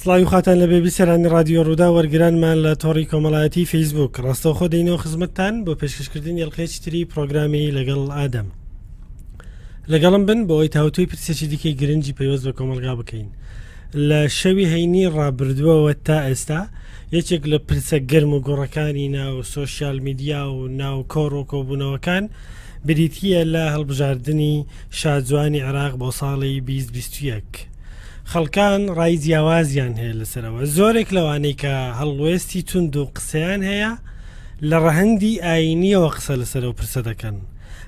سڵاوی خواتان لەبێ بیسەرانی ڕادیۆ ڕوودا وەرگرانمان لە تۆڕی کۆمەڵایەتی فەیسبوک ڕاستەوخۆ دەینەوە خزمەتتان بۆ پێشکەشکردنی ئەڵلقەیەکی تری پرۆگرامی لەگەڵ ئادەم لەگەڵم بن بۆ ئەوی تاوتوی پرسێکی دیکەی گرنگی پەیوەست بە کۆمەڵگا بکەین لە شەوی هەینی ڕابردووەوە تا ئێستا یەکێک لە پرسە گەرم و گوڕەکانی ناو سۆشیال میدیا و ناو کۆڕ و کۆبوونەوەکان بریتییە لە هەڵبژاردنی شاجوانی عێراق بۆ ساڵی 2021. خەڵکان ڕای جیاوازیان هەیە لەسەرەوە زۆرێک لەوانەی کە هەڵوێستی توند و قسەیان هەیە لە ڕەهەندی ئاینیەوە قسە لەسەر ئەو پرسە دەکەن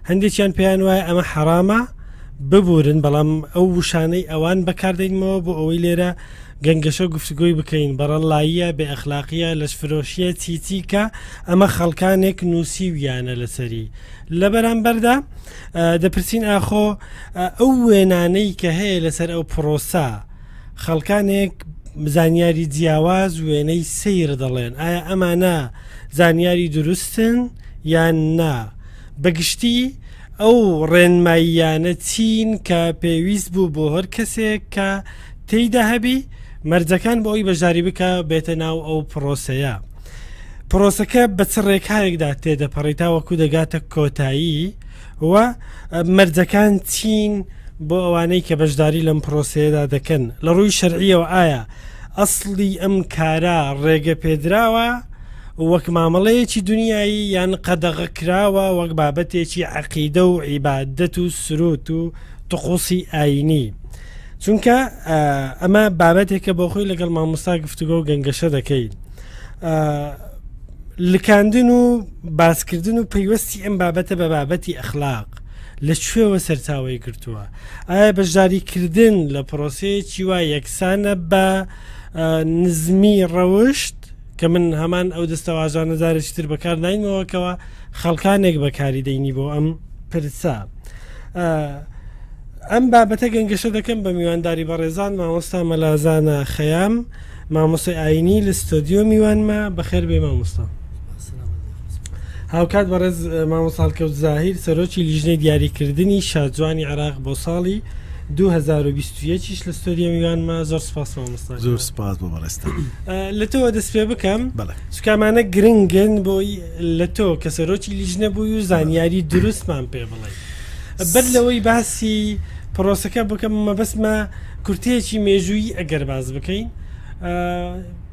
هەندێکیان پێیان وایە ئەمە حەرامە ببورن بەڵام ئەو وشانەی ئەوان بەکاردەینمەوە بۆ ئەوەی لێرە گەنگەشە گفتوگۆی بکەین بەڕەلاییە بێ ئەخلاقیە لەشفرۆشیە چیچی کە ئەمە خەڵکانێک نووسیویانە لەسەری لە بەرامبەردا دەپرسین ئاخۆ ئەو وێنانەی کە هەیە لەسەر ئەو پرۆسە خەڵکانێک زانیاری جیاواز وێنەی سیر دەڵێن ئایا ئەمانە زانیاری دروستن یان نا بەگشتی ئەو ڕێنماییانە چین کە پێویست بوو بۆ هەر کەسێک کە تێیدا هەبی مەرجەکان بۆ ئەوی بەشداری بکە بێتە ناو ئەو پرۆسەیە پرۆسەکە بە چ ڕێکارێکدا تێدەپەڕی تاوەکو دەگاتە کۆتایی و مەرجەکان چین بۆ ئەوانەی کە بەشداری لەم پرۆسەیەدا دەکەن لە ڕووی شەرعیەوە ئایا ئەسڵی ئەم کارە ڕێگە پێدراوە وەک مامەڵەیەکی دنیایی یان قەدەغە کراوە وەک بابەتێکی عەقیدە و عیبادەت و سروت و تقوسی ئاینی چونکە ئەمە بابەتێکە بۆ خۆی لەگەڵ مامۆستا گفتوگۆ و گەنگەشە دەکەین لکاندن و باسکردن و پەیوەستی ئەم بابەتە بە بابەتی ئەخلاق لە کوێوە سەرچاوەی گرتووە؟ ئایا بەشداریکردن لە پرۆسەیەکی وا یەکسانە بە نزمی ڕەوشت کە من هەمان ئەو دەستەواژانە جارێکی تر بەکار ناینەوەکەوە خەڵکانێک بەکاری دەینی بۆ ئەم پرسە. ئەم بابەتە گەنگەشە دەکەم بە میوانداری بەڕێزان مامۆستا مەلازانە خەیام مامۆستای ئاینی لە ستۆدیۆ میوانمە بەخێر بێ مامۆستا. هاوکات بەڕێز مامۆستا هەڵکەوت زاهیر سەرۆکی لیژنەی دیاریکردنی شاجوانی عێراق بۆ ساڵی 2021 یش لە ستۆدیۆ میوانمە زۆر سپاس مامۆستا زۆر سپاس بۆ بەڕێزتان لە تۆوە دەست پێ بکەم چکامانە گرنگن بۆی لە تۆ کە سەرۆکی لیژنە بووی و زانیاری دروستمان پێ بڵێ بەر لەوەی باسی پرۆسەکە بکەم مەبەستمە کورتەیەکی مێژوویی ئەگەر باس بکەین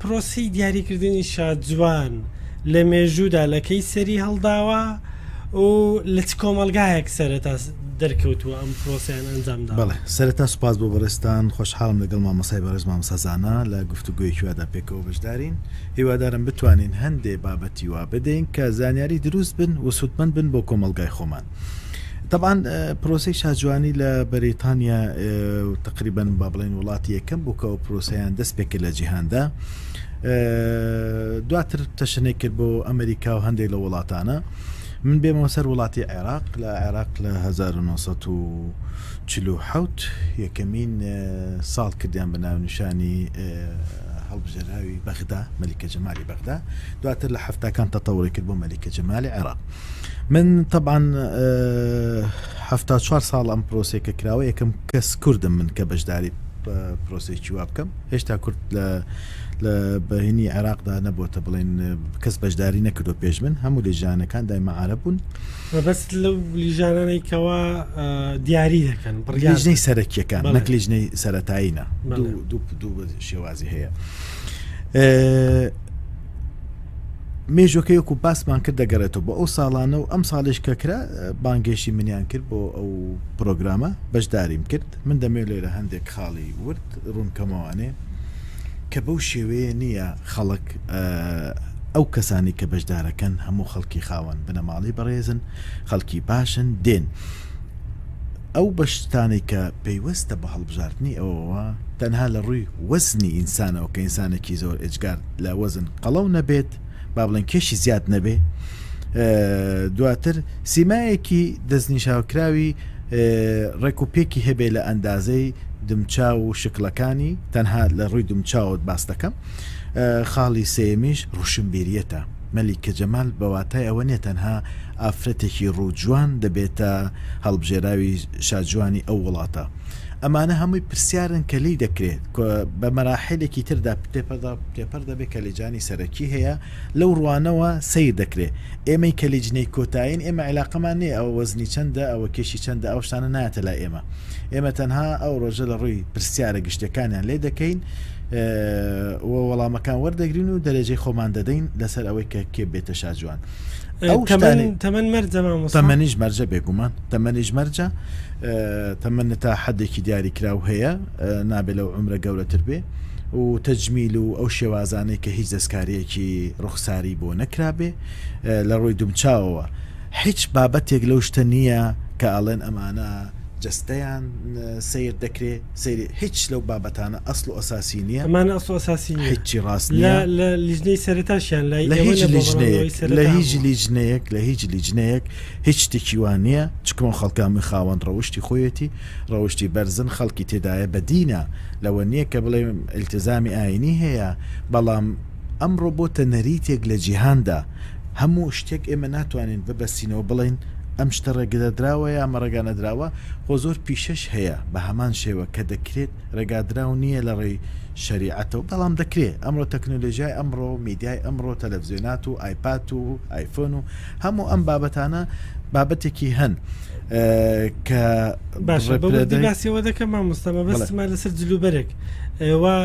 پرۆسی دیاریکردنی شاجوان لە مێژوودا لە کەی سەری هەڵداوە و لە چ کۆمەلگایەک سەرەتا دەرکەوتووە ئەم پرۆسیان ئەنجامدا بەڵێ سەرەتا سوپاس بۆ بەڕێزتان خۆشحاڵم لەگەڵ مامۆسای بەڕێز مامۆستا زانا لە گفتوگۆیەکی وادا پێکەوە بەشدارین هیوادارم بتوانین هەندێ بابەتی وا بدەین کە زانیاری دروست بن و سوودمەند بن بۆ کۆمەڵگای خۆمان. تەبعەن پرۆسەی شاجوانی لە بەریتانیا تقریبا با بڵێن وڵاتی یەکەم بوو کە ئەو پرۆسەیان دەست پێکرد لە جیهاندا دواتر تەشەنەی کرد بۆ ئەمریکا و هەندێک لە وڵاتانە من بێمەوە سەر وڵاتی عێراق لە عێراق لە 1947 یەکەمین ساڵ کردیان بە ناونیشانی هەڵبژێراوی بەغدا مەلیکە جەمالی بەغدا دواتر لە هەفتاکان تەتەوری کرد بۆ مەلیکە جەمالی عێراق من تەبعەن 74 ساڵ ئەم پرۆسێکە کراوە یەکەم کەس کوردم من کە بەشداری پرۆسێکی وا بکەم هێشتا کورد لە لە بەهینی عێراقدا نەبووتە بڵێن کەس بەشداری نەکردو پێش من هەموو لیژانەکان دایمە عرب بوون مەبەست لەو لیژانانەی کەوا دیاری دەکەن لیژنەی سەرەکیەکان نەک لیژنەی سەتایینە دوو دوو شێوازی هەیە. مێژوەکەی وەکو باسمان کرد دەگەڕێتەوە بۆ ئەو ساڵانە و ئەم ساڵیش کە کرا بانگێشی منیان کرد بۆ ئەو پرۆگرامە بەشداریم کرد من دەمەوێت لێرە هەندێک خاڵی ورد ڕوونکەمەوانێ کە بەو شێوەیە نییە خەڵک ئەو کەسانی کە بەشدارەکەن هەموو خەڵکی خاوەن بنەماڵی بەڕێزن خەڵکی باشن دێن ئەو بەشتانەی کە پەیوەستە بە هەڵبژاردنی ئەوەوە تەنها لە ڕووی وەزنی ئینسانەوە کە ئینسانێکی زۆر ئێجگار لە وەزن قەڵەو نەبێت با بڵێن کێشی زیاد نەبێ دواتر سیمایەکی دەستنیشاوکراوی ڕێک و پێکی هەبێ لە ئەندازەی دمچاو و شکڵەکانی تەنها لە ڕووی دمچاوت باس دەکەم خاڵی سێمیش ڕوشنبیریەتە مەلیکە جەمال بە واتای ئەوە نیە تەنها ئافرەتێکی ڕوو جوان دەبێتە هەڵبژێراوی شاجوانی ئەو وڵاتە. ئەمانە هەمووی پرسیارن کە لێی دەکرێت بە مەراحیلێکی تردا تێپەر دەبێت کە لیجانی سەرەکی هەیە لەو ڕوانەوە سەیر دەکرێت ئێمەی کە لیجنەی کۆتایین ئێمە عیلاقەمان نییە ئەوە وەزنی چەندە ئەوە کێشی چەندە ئەو شتانە نایەتە لای ئێمە ئێمە تەنها ئەو ڕۆژە لە ڕووی پرسیارە گشتیەکانیان لێ دەکەین و وەڵامەکان وەردەگرین و دەرەجەی خۆمان دەدەین لەسەر ئەوەی کە کێ بێتە شاجوان ئەو شتانەی تەمەن مەرجە مامۆستا؟ تەمەنیش مەرجە بێگومان تەمەنیش مەرجە تەمەن تا حدێکی دیاریکراو هەیە نابێت لەو عمرە گەورەتر بێ و تەجمیل و ئەو شێوازانەی کە هیچ دەستکاریەکی ڕوخساری بۆ نەکرابێ لە ڕووی دومچاوەوە هیچ بابەتێک لەو شتە نییە کە ئەڵێن ئەمانە جەستەیان سیر دەکرێ سەیری هیچ لەو بابەتانە ئەسڵ و ئەساسی نییە. ئەمانە ئەسڵ و ئەساسی نییە. هیچی ڕاست نییە. لە لیژنەی سەرەتاشیان لای لە هیچ لیژنەیەک لە هیچ لیژنەیەک لە هیچ لیژنەیەک هیچ شتێکی وا نییە چونکە ئەو خەڵکە هەمووی خاوەن ڕەوشتی خۆیەتی ڕەوشتی بەرزن خەڵکی تێدایە بەدینە لەوە نییە کە بڵێ ئیلتزامی ئاینی هەیە بەڵام ئەمڕۆ بۆتە نەریتێک لە جیهاندا هەموو شتێک ئێمە ناتوانین ببەستینەوە بڵێین ئەم شتە ڕێگەدراوە یا ئەمە ڕێگا نەدراوە، خۆ زۆر پیشەش هەیە بە هەمان شێوە کە دەکرێت ڕێگادراو نییە لە ڕێی شەریعەتەوە بەڵام دەکرێت، ئەمڕۆ تەکنۆلۆژیای ئەمڕۆ، میدیای ئەمڕۆ، تەلەفزیۆنات و ئایپاد و ئایفۆن و هەموو ئەم بابەتانە بابەتێکی هەن کە باشە بە وردی باسی ئەوە دەکەم مامۆستا مەبەستمان لەسەر جلوبەرگ ئێوە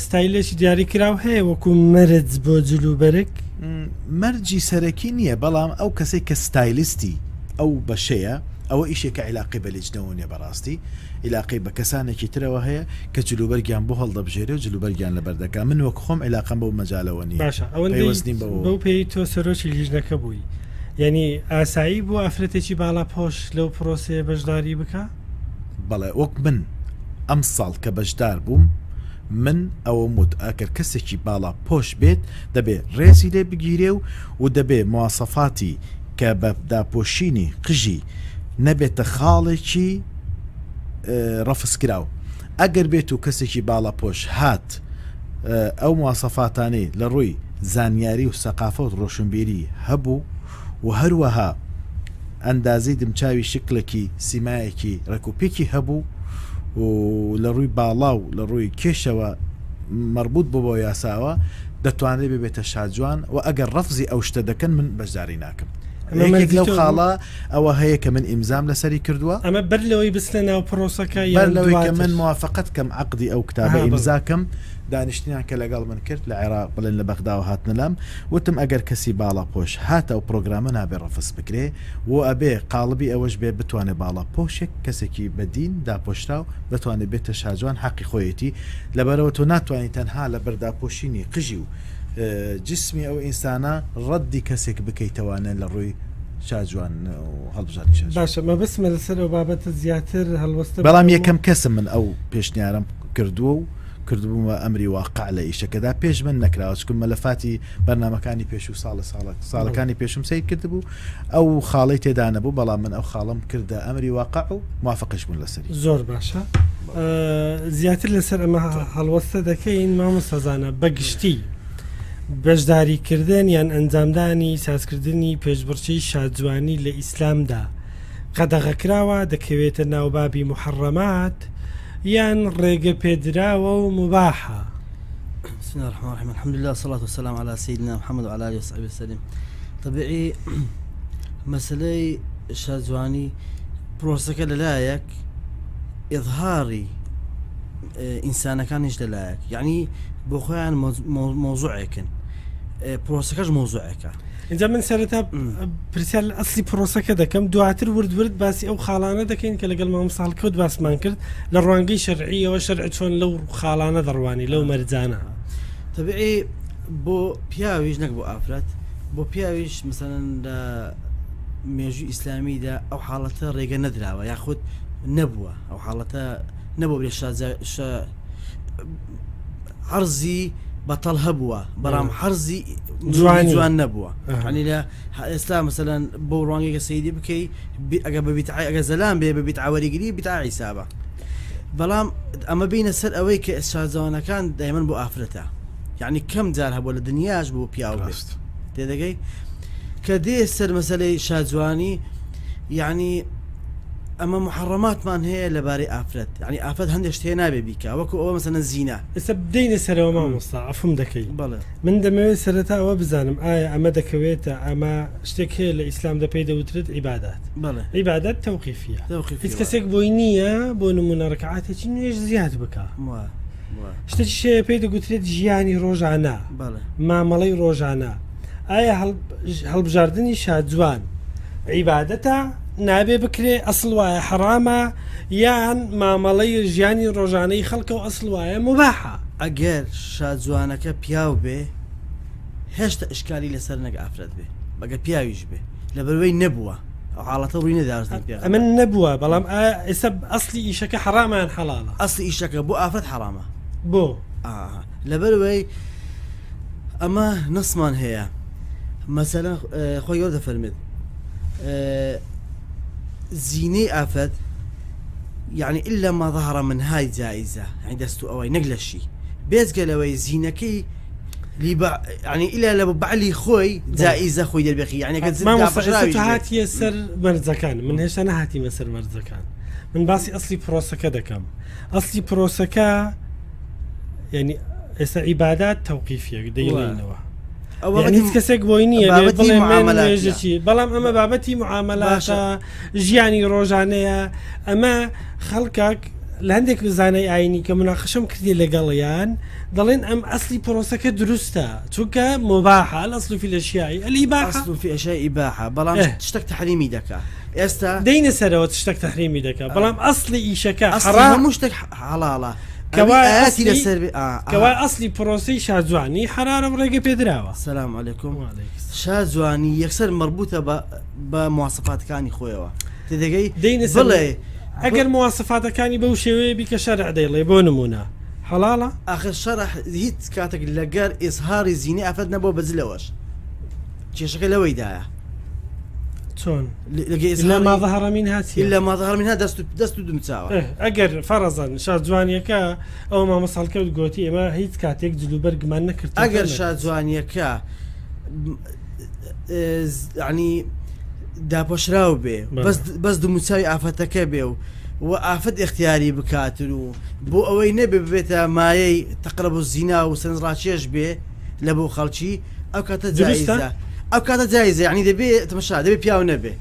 ستایلێکی دیاریکراو هەیە وەکو مەرج بۆ جلوبەرگ؟ مەرجی سەرەکی نییە بەڵام ئەو کەسەی کە ستایلیستی ئەو بەشەیە ئەوە ئیشێکە عیلاقەی بە لیجنەوە نییە بەڕاستی عیلاقەی بە کەسانێکی ترەوە هەیە کە جلوبەرگیان بۆ هەڵدەبژێرێ و جلوبەرگیان لەبەر دەکا من وەک خۆم عیلاقەم بەو مەجالەوە نییە باشە ئەوەندەی پەیوەست نیم بەوەوە. بەو پێی تۆ سەرۆکی لیژنەکە بووی یانی ئاسایی بوو ئافرەتێکی باڵاپۆش لەو پرۆسەیە بەشداری بکا؟ بەڵێ وەک من ئەمساڵ کە بەشدار بووم من ئەوەم وت ئەگەر کەسێکی باڵا پۆش بێت دەبێ ڕێزی لێ بگیرێ و و دەبێ مواسەفاتی کە بە داپۆشینی قژی نەبێتە خاڵێکی ڕەفزکراو ئەگەر بێت و کەسێکی باڵا پۆش هات ئەو مواسەفاتانەی لە ڕووی زانیاری و سەقافە و ڕۆشنبیری هەبوو و هەروەها ئەندازەی دمچاوی شکلێکی سیمایەکی ڕێکوپێکی هەبوو و لە ڕووی باڵا و لە ڕووی کێشەوە مەربوط بۆ بۆ یاساوە دەتوانرێت ببێتە شاجوان و ئەگەر ڕەفزی ئەو شتە دەکەن من بەشداری ناکەم. یەکێک لەو خاڵە ئەوە هەیە کە من ئیمزام لەسەری کردووە. ئەمە بەر لەوەی بچنە ناو پرۆسەکە یان بەر لەوەی کە من موافقەت کەم عەقدی ئەو کتابە ئیمزا کەم دانیشتنیان کە لەگەڵ من کرد لە عێراق بڵێن لە بەغداوە هاتنە لام وتم ئەگەر کەسی باڵاپۆش هاتە ئەو پرۆگرامە نابێ ڕەفز بکرێ و ئەبێ قاڵبی ئەوەش بێ بتوانێ باڵاپۆشێک کەسێکی بە دین داپۆشراو بتوانێ بێتە شاجوان حەقی خۆیەتی لەبەرئەوە تۆ ناتوانی تەنها لەبەر داپۆشینی قژی و جسمی ئەو ئینسانە ڕەدی کەسێک بکەیتەوانە لە ڕووی شاجوان و هەڵبژاردنی شاجوان. باشە مەبەستمە لەسەر ئەو بابەتە زیاتر هەڵوەستە بەڵام یەکەم کەسم من ئەو پێشنیارەم کردووە و کردبوومە ئەمری واقع لە ئیشەکەدا پێش من نەکراوە چونکە مەلەفاتی بەرنامەکانی پێشوو ساڵە ساڵە ساڵەکانی پێشم سەیر کردبوو ئەو خاڵەی تێدا نەبوو بەڵام من ئەو خاڵەم کردە ئەمری واقع و موافقیش بوون لەسەری. زۆر باشە زیاتر لەسەر ئەمە هەڵوەستە دەکەین مامۆستا زانا بە گشتی بەشداریکردن یان ئەنجامدانی سازکردنی پێشبڕکێی شاجوانی لە ئیسلامدا قەدەغەکراوە دەکەوێتە ناو بابی محەڕەمات یان ڕێگە پێدراوە و مباحە؟ بسم الله الرحمن الرحيم الحمد لله والصلاة والسلام على سيدنا محمد وعلى آله وصحبه وسلم طبيعي مەسلەی شاجوانی پرۆسەکە لەلایەک ئظهاری ئینسانەکانیش لەلایەک یعنی بۆ خۆیان مۆزوعێکن پرۆسەکەش مۆزوعێکە اینجا من سەرەتا پرسیار لە ئەسلی پرۆسەکە دەکەم دواتر ورد ورد باسی ئەو خاڵانە دەکەین کە لەگەڵ مامۆستا هەڵکەوت باسمان کرد لە ڕوانگەی شەرعیەوە شەرع چۆن لەو خاڵانە دەڕوانی لەو مەرجانە. تەبیعی بۆ پیاویش نەک بۆ ئافرەت بۆ پیاویش مثلەن لە مێژوو ئیسلامیدا ئەو حاڵەتە ڕێگە نەدراوە یاخود نەبووە ئەو حاڵەتە نەبوو بێ شا عەرزی بەتەڵ هەبووە بەڵام حەرزی جوانی جوان نەبووە عنی لە ئێستا مثلەن بۆ ڕوانگەکە سەیری بکەی ئەگە بە بیتعای ئەگە زەلام بێ بە بیتعاوەریگری بیتعا حیسابە بەڵام ئەمە بینە سەر ئەوەی کە شازەوانەکان دایمەن بۆ ئافرەتە یعنی کەم جار هەبووە لە دنیاش بۆ پیاو بێت تێدەگەی کە دێ سەر مەسلەی شاجوانی یعنی. ئەمە محەڕەماتمان هەیە لەبارەی ئافرەت یعنی ئافرەت هەندێک شت هەیە نابێ بیکا وەکو ئەوە مەسەلەن زینا. ئێستا بدەینە سەرەوە مامۆستا عەفوم دەکەی بەڵێ. من دەمەوێت سەرەتا ئەوە بزانم ئایا ئەمە دەکەوێتە ئەمە شتێک هەیە لە ئیسلامدا پێی دەوترێت عیبادات بەڵێ. عیبادات تەوقیفیە تەوقیفیە هیچ کەسێک بۆی نییە بۆ نمونە ڕکعاتێکی نوێژ زیاد بکا وا وا. شتێکیش هەیە پێی دەگوترێت ژیانی ڕۆژانە بەڵێ. مامەڵەی ڕۆژانە ئایا هەڵبژاردنی شاجوان عیبادەتە نابێ بکرێ ئەسڵ وایە حەڕامە یان مامەڵەی ژیانی ڕۆژانەی خەڵکە و ئەسڵ وایە موباحە؟ ئەگەر شاجوانەکە پیاو بێ هێشتا ئیشکالی لەسەر نەک ئافرەت بێ بەگە پیاویش بێ لەبەروەی نەبووە ئەو حاڵەتە ڕووی نەداوە پێ ئەمن نەبووە بەڵام ئایا ئێستا ئەسلی ئیشەکە حەڕامە یان حەڵاڵە؟ ئەسلی ئیشەکە بۆ ئافرەت حەڕامە. بۆ؟ لەبەروەی ئەمە نەسمان هەیە مەسەلەن خۆی گەورە دەفەرمێت زینەی ئافرەت یعنی إلا ما ظهر من های جائزە یعنی دەست و ئەوەی نەک لەشی بێجگە لەوەی زینەکەی لیبا یعنی إلا لە بەعلی خۆی جائزە خۆی دەربخی یعنی کە مامۆستا ئێستا تۆ هاتیە سەر مەرجەکان من هێشتا نەهاتیمە سەر مەرجەکان من باسی ئەسلی پرۆسەکە دەکەم ئەسلی پرۆسەکە یعنی ئێستا عیبادات تەوقیفیەک دەیڵێنەوە ئەوە هیچ کەسێک بۆی نییە بابەتی بڵێ من معامەلاتە. نوێژێکی بەڵام ئەمە بابەتی معامەلاتە ژیانی ڕۆژانەیە ئەمە خەڵکاک لە هەندێک زانای ئاینی کە مناقشەم کردی لەگەڵیان دەڵێن ئەم ئەسلی پرۆسەکە دروستە چونکە مباحە الأصل في الأشياء الإباحة أصل في أشياء إباحة بەڵام ئێ. شتێک تحریمی دەکا ئێستا دەینە سەرەوە شتێک تحریمی دەکا بەڵام ئەسلی ئیشەکە ئەسلی حەرام هەموو شتێک حەڵاڵە کەوا ئەوی ئاەتی ئەسلی- لەسەر بێ- ئا، ئا. کەوا ئەسلی پرۆسەی شاجوانی حەرارە و ڕێگە پێدراوە. سلام علیکم وعلیکم السلام. شاجوانی یەکسەر مەربوتە بە بە مواسەفاتەکانی خۆیەوە تێدەگەی دەینە سەر بڵێ ئەگەر مواسەفاتەکانی بەو شێوەیە بی کە شەرع دەیڵێ بۆ نمونە حەڵاڵە؟ ئاخر شەرح هیچ کاتێک لەگەر ئیزهاری زینەی ئافرەت نەبووە بە جلەوەش کێشەکە لەوەیدایە چۆن؟ لەگە إلا ما ظهر منها چیە؟ إلا ما ظهر منها دەست و دەست و دمچاوە ئه، ئەگەر فەرەزەن شاجوانیەکە ئەو مامۆستا هەڵکەوت گۆتی ئێمە هیچ کاتێک جلوبەرگمان نەکردووە ئەگەر شاجوانیەکە ینی داپۆشراو بێ بەڵێ. بەس بەس دموچاوی ئافەتەکە بێ و و ئافەت اختیاری بکاتن و بۆ ئەوەی نەبێ ببێتە مایەی تەقرب و زینا و سەرنجڕاکێش بێ لە بۆ خەڵکی ئەو کاتە دروستە؟ جایزە ئەو کاتە جایزە یعنی دەبێ تەمەشا دەبێ پیاو نەبێ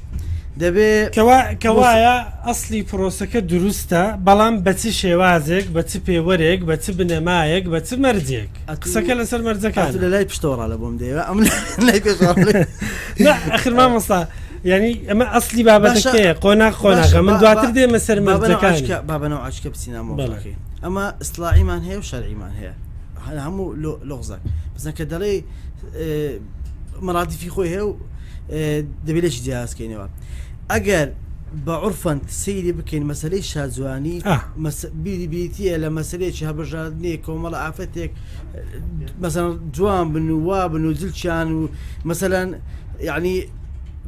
دەبێ کەوا کەوایە ئەسلی پرۆسەکە دروستە بەڵام بە چ شێوازێک بە چ پێوەرێک بە چ بنەمایەک بە چ مەرجێک قسەکە لەسەر مەرجەکان ئەتو لە لای پشتەوە ڕا لە بۆم دەیەوە ئەم لای پێشەوە نا ئەخر مامۆستا یعنی ئەمە ئەسلی بابەتەکەیە قۆناغ قۆناغە من باشە، با- دواتر با- دێمە سەر با بەناو مەرجەکانی عەشکە- با بەناو عەشکە بچینە بەڵێ. مەوزوعەکەی. ئەمە ئیسلاحیمان هەیە و شەرعیمان هەیە هە- هەموو لۆ- لۆغزەک بەسەن کە دەڵێ مەرادیفی خۆی هەیە و دەبێت لێکی جیازکەینەوە ئەگەر بە عرفەن سەیری بکەین مەسلەی شاجوانی ئاه. بیری بریتیە لە مەسلەیەکی هەڵبژاردنێ کۆمەڵە ئافرەتێک مەسەن جوان بن و وا بن و جلچیان و مەسەلەن یعنی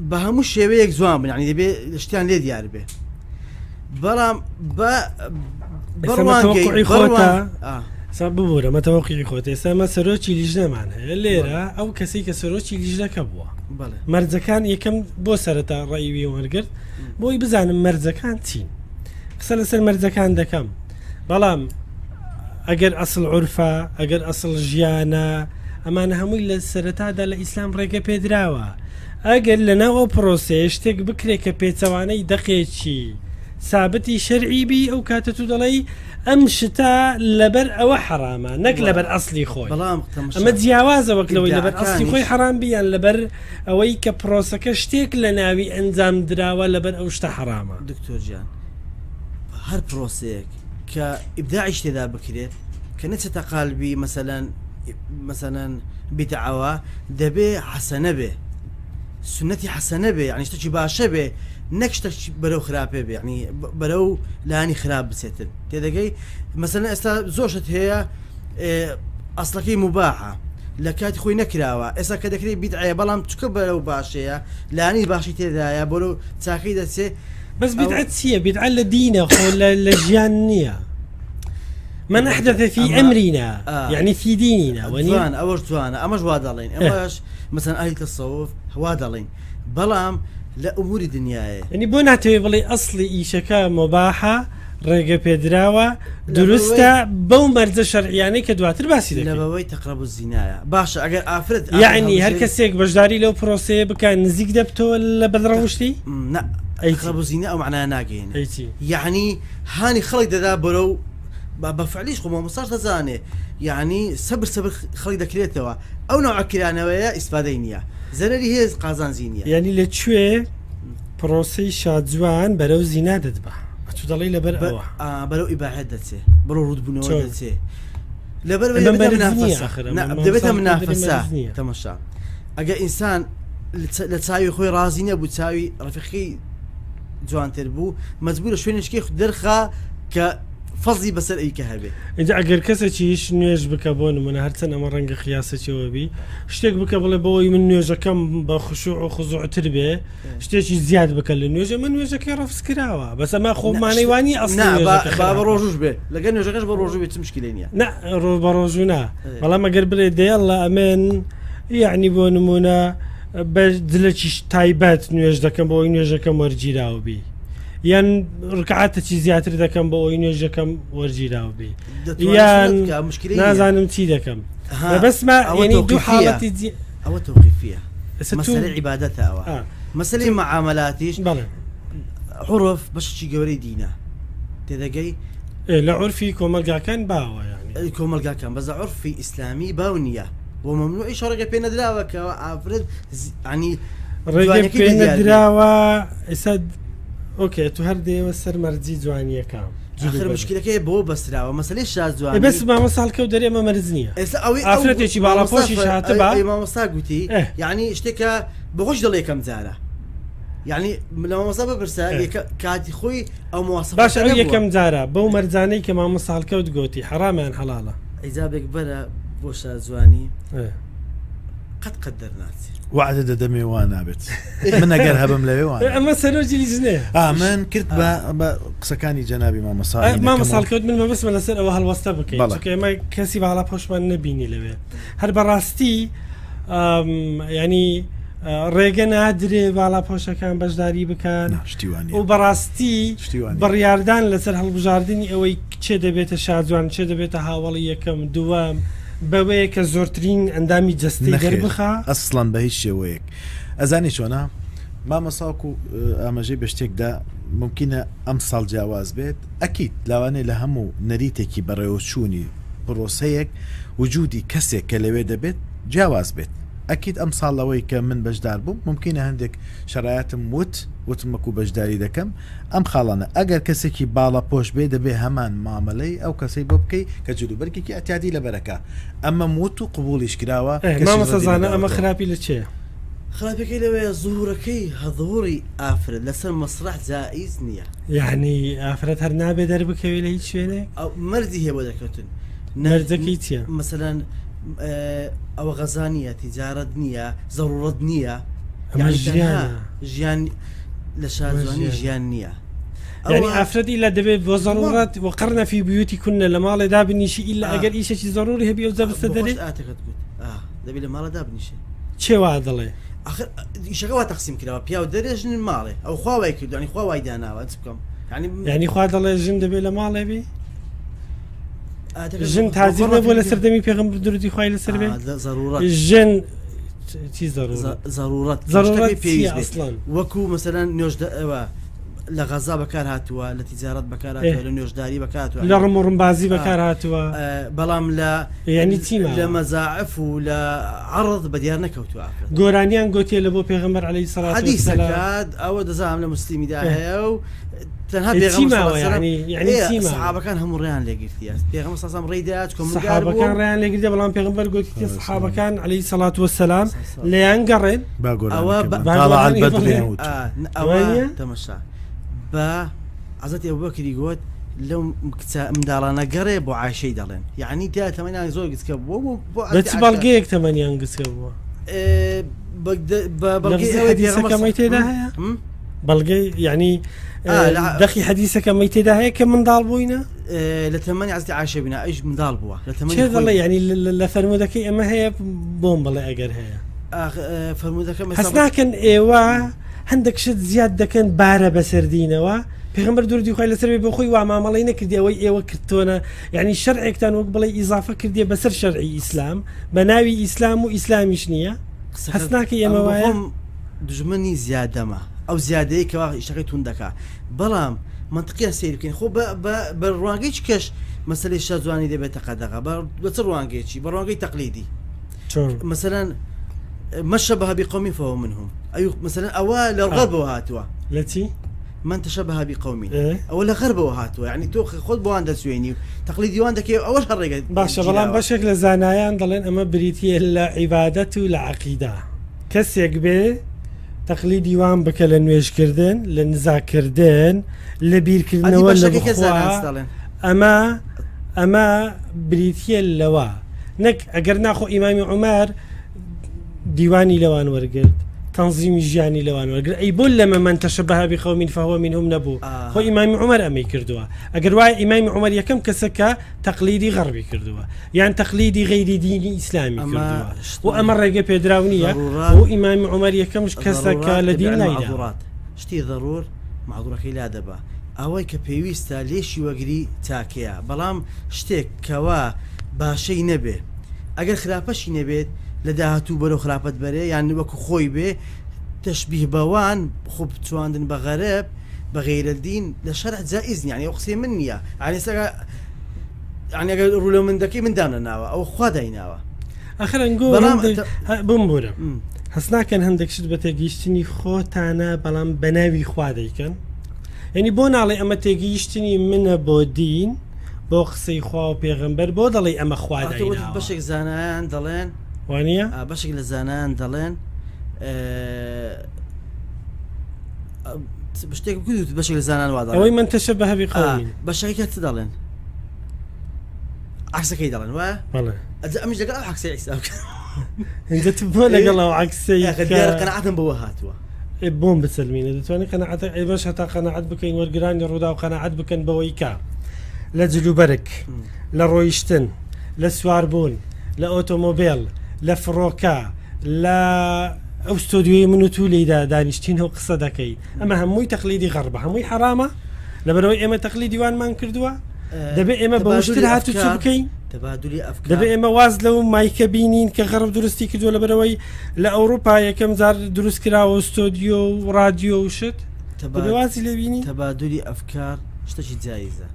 بە هەموو شێوەیەک جوان بن یعنی دەبێ شتیان لێ دیار بێ بەڵام بە ئێستا بڕوانگەی مەتەوەقعی خۆتە بڕوان- ئا. سا ببوورە مەتەوەقعی خۆت ئێستا ئەمە سەرۆکی لیژنەمان هەیە لێرە ئەو کەسەی کە سەرۆکی لیژنەکە بووە بەڵێ. مەرجەکان یەکەم بۆ سەرەتا ڕێی وەرگرت بۆی بزانم مەرجەکان چین قسە لەسەر مەرجەکان دەکەم بەڵام ئەگەر ئەسڵ عورفە ئەگەر ئەسڵ ژیانە ئەمانە هەمووی لە سەرەتادا لە ئیسلام ڕێگە پێدراوە ئەگەر لەناو ئەو پرۆسەیە شتێک بکرێت کە پێچەوانەی دەقێکی سابتی شەرعی بی ئەو کاتە تو دەڵێی ئەم شتە لەبەر ئەوە حەرامە نەک لەبەر ئەسلی خۆی بەڵام تەمەشا ئەمە جیاوازە وەک لەوەی لەبەر ئەسلی خۆی ئیبداعەکانیش حەرام بی یان لەبەر ئەوەی کە پرۆسەکە شتێک لە ناوی ئەنجام دراوە لەبەر ئەو شتە حەرامە. دکتۆر گیان هەر پرۆسەیەک کە ئیبداعیش تێدا بکرێت کە نەچێتە قالبی مەسەلەن مەسەلەن بیدعەوە دەبێ حەسەنە بێ سونەتی حەسەنە بێ یعنی شتێکی باشە بێ نەک شتێکی بەرەو خراپێ بێ یعنی بەرەو لانی خراپ بچێتن تێدەگەی مەسەلەن ئێستا زۆر شت هەیە ئەسڵەکەی مباحە لە کاتی خۆی نەکراوە ئێستا کە دەکرێت بیدعەیە بەڵام چکە بەرەو باشەیە لانی باشی تێدایە بەرەو چاکەی دەچێ بەس بیدعە چییە بیدعە لە دینە خۆ لە ژیان نییە من أحدث في أمرنا يعني في ديننا جوان ئەوەش جوانە ئەمەش وا دەڵێن ئەمەش مەسەن ئەهلی تەسەوف وا دەڵێن بەڵام لە ئوموری دنیایە. یەنی بۆ ناتەوێ بڵێی ئەسڵی ئیشەکە مۆباحە، ڕێگە پێدراوە، دروستە بەو مەرجە شەرعیانەی کە دواتر باسی دەکەین. لەبەوەی تەقرەبو زینایە. باشە ئەگەر ئافرەت یەعنی هەر کەسێک بەشداری لەو پرۆسەیە بکا نزیک دەبتەوە لە بەدڕەوشتی؟ نا تەقرەبو زینا ئەو مەعنایە ناگەیەنێ. ئەی چی؟ یەعنی هانی خەڵک دەدا بەرەو بە فعلیش خۆ مامۆستاش دەزانێ یەعنی سەبر سەبر خەڵک دەکرێتەوە ئەو نەوعە کرانەوەیە ئیسفادەی نییە. زەرەری هەیە قازانجی نییە. یانی لە کوێ پرۆسەی شاجوان بەرەو زینا دەتبا؟ ئەتوو دەڵێی لەبەر ئەوە. بەرەو ئیباحەت دەچێ، بەرەو ڕووتبوونەوە دەچێ. لەبەر دەبێتە منافەسە. تەمەشا ئەگەر ئینسان لە چاوی خۆی ڕازی نەبوو چاوی ڕەفیقی جوانتر بوو مەجبورە شوێنێکی دەرخا کە فەزی بەسەر ئەوی کە هەبێ. ئینجا ئەگەر کەسێکیش نوێژ بکە بۆ نمونە هەرچەند ئەمە ڕەنگە قیاسێکیەوە بی شتێک بکە بڵێ بۆی من نوێژەکەم بە خشوع و خزوعتر بێ شتێکی زیاد بکە لە نوێژە من نوێژەکەی ڕەفز کراوە بەس ئەمە خۆ مانەی وانی ئەسڵی نوێژەکە با خراپە. ڕۆژوش بێ لەگەر نوێژەکەش بە ڕۆژوو بێ چ مشکلەی نییە. نا ڕۆ بە ڕۆژوو نا بەڵام ئەگەر بڵێ دەیەڵە ئەمن یعنی بۆ نمونە بە جلەکیش تایبەت نوێژ دەکەم بۆ ئەوی نوێژەکەم وەرگیراو بی یان ڕکعاتەکی زیاتر دەکەم بۆ ئەوی نوێژەکەم وەرگیراو بی یان نازانم چی دەکەم بەسمە یعنی دوو حاڵەتی ئەوە تەوقیفیە مەسەلەی عیبادەتە ئەوە مەسەلەی معاملاتیش بەڵێ عورف بەشێکی گەورەی دینە تێدەگەی لە عورفی کۆمەلگاکان باوە یعنی کۆمەلگاکان بەس لە عورفی ئیسلامی باو نییە بۆ مەمنوعی شەڕەکە پێ نەدراوە کە ئافرەت عنی ڕێگە پێ نەدراوە ئێستا ئۆکێ تو هەر دێوە سەر مەرجی جوانیەکە آخر مشکلەکەی بۆ بەسراوە مەسلەی شاز جوان بەس مامۆستا هەڵکەوت دەرێ ئەمە مەرج نییە ئێستا ئەوەی ئافرەتێکی باڵاپۆشیش هاتبا مامۆستا گوتی یعنی شتێکە بەخۆش دەڵێ یەکەم جارە یعنی لە مامۆستا بپرسە کاتی خۆی ئەو مواسە باشە ئەو یەکەم جارە بەو مەرجانەی کە مامۆستا هەڵکەوت گوتی حەرامە یان حەڵاڵە حیجابێک بەرە بۆ شاجوانی قەت قەت دەرناچێ. وەعدە دەدەمێ وا نابێت من ئەگەر هەبم لەوێ وا ئەمە سەرۆکی لیژنەیە ئا من کرد بە بە قسەکانی جەنابی مامۆستا مامۆستا هەڵکەوت من مەبەستمە لەسەر ئەوە هەڵوەستە بکەین چونکە ئێمە کەسی باڵا پۆشمان نەبینی لەوێ هەر بەڕاستی ینی ڕێگە نادرێ باڵا پۆشەکان بەشداری بکەن و بەڕاستی بڕیاردان لەسەر هەڵبژاردننی ئەوەی چێ دەبێتە شاجوان چێ دەبێتە هاوڵی یەکەم دووەم بەوەیە کە زۆرترین ئەندامی جەستەی دەربخا؟ ئەسڵەن بە هیچ شێوەیەک. ئەزانی چۆنە مامۆستا وەکو ئاماژەی بە شتێک دا مومکینە ئەمساڵ جیاواز بێت ئەکید لاوانەیە لە هەموو نەریتێکی بەڕێوەچوونی پرۆسەیەک وجودی کەسێک کە لەوێ دەبێت جیاواز بێت ئەکید ئەمساڵ لەوەی کە من بەشدار بووم مومکینە هەندێک شەرایەتم وت وتم وەکو بەشداری دەکەم ئەم خاڵانە ئەگەر کەسێکی باڵاپۆش بێ دەبێ هەمان مامەلەی ئەو کەسەی بۆ بکەی کە جلوبەرگێکی ئەتیادی لەبەرەکا ئەمەم وت و قبوڵیش کراوە ئێ کەسیش مامۆستا ڕەدی زانا ئەمە نەداوەتەوە. خراپی لە چێیە؟ خراپیەکەی لەوەیە زهورەکەی هەظهوری ئافرەت لەسەر مەسرەح جائیز نیە. یەعنی ئافرەت هەر نابێ دەربکەوێ لە هیچ شوێنێک؟ ئەو مەرجی هەیە بۆ دەرکەوتن. مەرجەکەی چیە؟ مەسەلەن ئەوە غەزا نیە تیجارەت نیە زەڕوڕەت نیە ئەمە یەعنی تەنها ژیانە. ژیان لە شاجوانی ژیان نییە یعنی ئافرەت ئیلا دەبێت بۆ زەڕورەت وقرنە فی بیوتی کونە لە ماڵێ دابنیشی ئیلا ئەگەر ئیشێکی زەڕوری هەبی ئەو جا بستە دەرێ ئاتەکەت گوت دەبێت لە ماڵە دابنیشێ چێ وا دەڵێ ئەخر ئیشەکە وا تەقسیم کراوە پیاو دەرێ ژن ماڵێ ئەو خوا وای کردو ینی خوا وای داناوە چ بکەم یعنی خوا دەڵێ ژن دەبێت لە ماڵێ بی ژن تاجر نەبووە لە سەردەمی پێغەمبەر درودی خوای لەسەر بێ ژن چی زەرورەت زەرورەت پێویست ئەسڵەن وەکو مەسەلەن نوێژ ئەوە لە غەزا بەکار هاتووە لە تیجارەت بەکار هاتووە لە نوێژداری بەکار هاتووە لە ڕم و ڕمبازی بەکار هاتووە بەڵام لە یعنی چی لە مەزاعف و لە عەڕض بە دیار نەکەوتووە گۆرانیان گوتیە لە بۆ پێغەمبەر عەلەیهی سەڵات حەدیسەکە ئەوە دەزانم لە موسلیمیدا هەیە و تەنها ئێ چی پێغەمبەر ماوە صلی الله یعنی یعنی علیه چی وسلم ماوە سەحابەکان هەموو ڕێیان لێگرتیە پێغەمبەر صلی الله علیه وسلم ڕێی دا چکە مندار بووە سەحابەکان ڕێیان لێگرتیە بەڵام پێغەمبەر گوتیە سەحابەکان عەلەیهی سەڵات وەسەلام لێیان گەڕێن با ئەوە گۆرانیەکە بە- بڵێن. با طالع گۆرانی البدر بڵێن. یان وتووە. ئا، ن- ئەوە وانیە؟ تەمەشا بە حەزرەتی ئەبوبەکری گوت لەو کچە منداڵانە گەڕێ بۆ عایشەی دەڵێن یعنی تیا تەمەنیان زۆر گچکە بووە بۆ بۆ بە حەزرەتی چ عایشە بەڵگەیەک تەمەنیان گچکە بووە؟ ئێ، بە بە بەڵگەی لەفزی ئەوەی حەدیسەکە پێغەمبەر ئەمەی تێدا هەیە؟ هم؟ بەڵگەی یعنی دەخی حەدیسەکە مەی تێدا هەیە کە منداڵ بووینە لە تەمەنی عزتی عاشە بینا ئەیش منداڵ بووە لە تەمەنی دەڵێ ینی لە فەرمودەکەی ئەمە هەیە بۆم بڵێ ئەگەر هەیە فەرمودەکە هەست ناکەن ئێوە هەندێک شت زیاد دەکەن بارە بەسەر دینەوە پێغەمبەر درودی خوای لەسەر بێ بۆ خۆی وا مامەڵەی نەکردی ئەوەی ئێوە کردتۆنە یعنی شەرعێکتان وەک بڵێ ئیزافە کردیە بەسەر شەرعی ئیسلام بە ناوی ئیسلام و ئیسلامیش نییە هەست ناکەی ئێمە وایە؟ دژمنی زیادەمە ئەو زیادەیە کەوا ئیشەکەی توند دەکا بەڵام منطقیان سەیر بکەین خۆ بە ڕوانگەی کەش مەسلەی شەجوانی دەبێتە قەدەغە بە چ ڕوانگەیەکی بە ڕوانگەی تەقلیدی مثلا ما شبه بقوم فهو منهم ئەی مثلا ئەوە لە غەربەوە هاتووە لە چی؟ من تشبه بقوم ئەوە لە غەربەوە هاتووە یعنی تۆ خۆت بۆوان دەچوێنی و تەقلیدی وان دەکەی ئەوەش هەر ڕێگە باشە بەڵام بەشێک لە زانایان دەڵێن ئەمە بریتە لە عیبادەت و لە عەقیدە کەسێک بێ تەقلیدی وان بکە لە نوێژکردن لە نزاکردن لە بیرکردنەوە لە ئەمە ئەمە بریتە لەوە نەک ئەگەر ناخۆ ئیمامی عومەر دیوانی لەوان وەرگرت تەنزیمی ژیانی لەوان وەرگرت ئەی بۆ لەمە من تشبه بقوم فهو منهم نەبوو خۆ ئیمامی عومەر ئەمەی کردووە ئەگەر وایە ئیمامی عومەر یەکەم کەسە کە تەقلیدی غەڕبی کردووە یان تەقلیدی غەیری دینی ئیسلامی کردووە و ئەمە ڕێگە پێدراو نییە و ئیمامی عومەر یەکەمش کەسە کە لە دین لایدا. شتی ضرور معذورەکەی لادەبا ئەوەی کە پێویستە لێشی وەگری چاکەیە بەڵام شتێک کەوا باشەی نەبێ ئەگەر خراپەشی نەبێت لە داهاتوو بەرەو خراپەت بەرێ یان وەکو خۆی بێ تەشبیه بەوان خۆ بچواندن بە غەرب بە غەیرە دین لە شەرع جائز نیە یانی ئەو قسەی من نییە یانی ئێستا یانی ئەگەر ڕوو لە من دەکەی من دامنەناوە ئەوە خوا دایناوە. ئەخر ئەنگۆ بەڵام هەندێک بمبورە هەست ناکەن هەندێک شت بە تێگەیشتنی خۆتانە بەڵام بە ناوی خوا دەیکەن یعنی بۆ ناڵێ ئەمە تێگەیشتنی منە بۆ دین بۆ قسەی خوا و پێغەمبەر بۆ دەڵێ ئەمە خوا دایناوە بەشێک زانایان دەڵێن وانە بەشێک لە زانایان دەڵێن شتێک بکوت بەشێک لە زانان وا دەڵێن ئەوەی من تشبه بقوم بەشێکە چ دەڵێن عکسەکەی دەڵێن وایە بەڵێ ئەجا ئەمیش لەگەڵ ئەو عکسەی عیسا بکە اینجا تو بۆ لەگەڵ ئەو عکسەی ئاخر دیارە قەناعەتم بەوە هاتووە ئێ بۆم بسەلمینە دەتوانین قەناعەتە ئێمەش هەتا قەناعەت بکەین وەرگرانی ڕووداو قەناعەت بکەن بەوەی کە لە جلوبەرگ لە ڕۆیشتن لە سواربوون لە ئۆتۆمۆبێل لە فڕۆکە لە ئەو ستۆدیۆی من و تو لێیدا دانیشتین و قسە دەکەین ئەمە هەمووی تەقلیدی غەڕبە هەمووی حەرامە لەبەرەوەی ئێمە تەقلیدی وانمان کردووە دەبێ ئێمە بە وشتر هاتوچۆ بکەین دەبێ ئێمە واز لەو مایکە بینین کە غەرب دروستی کردووە لەبەرەوەی لە ئەوروپا یەکەم جار دروست کراوە ستۆدیۆ و ڕادیۆ و شت دەبێ وازی لێ بینی تەبادلی ئەفکار شتێکی جایزە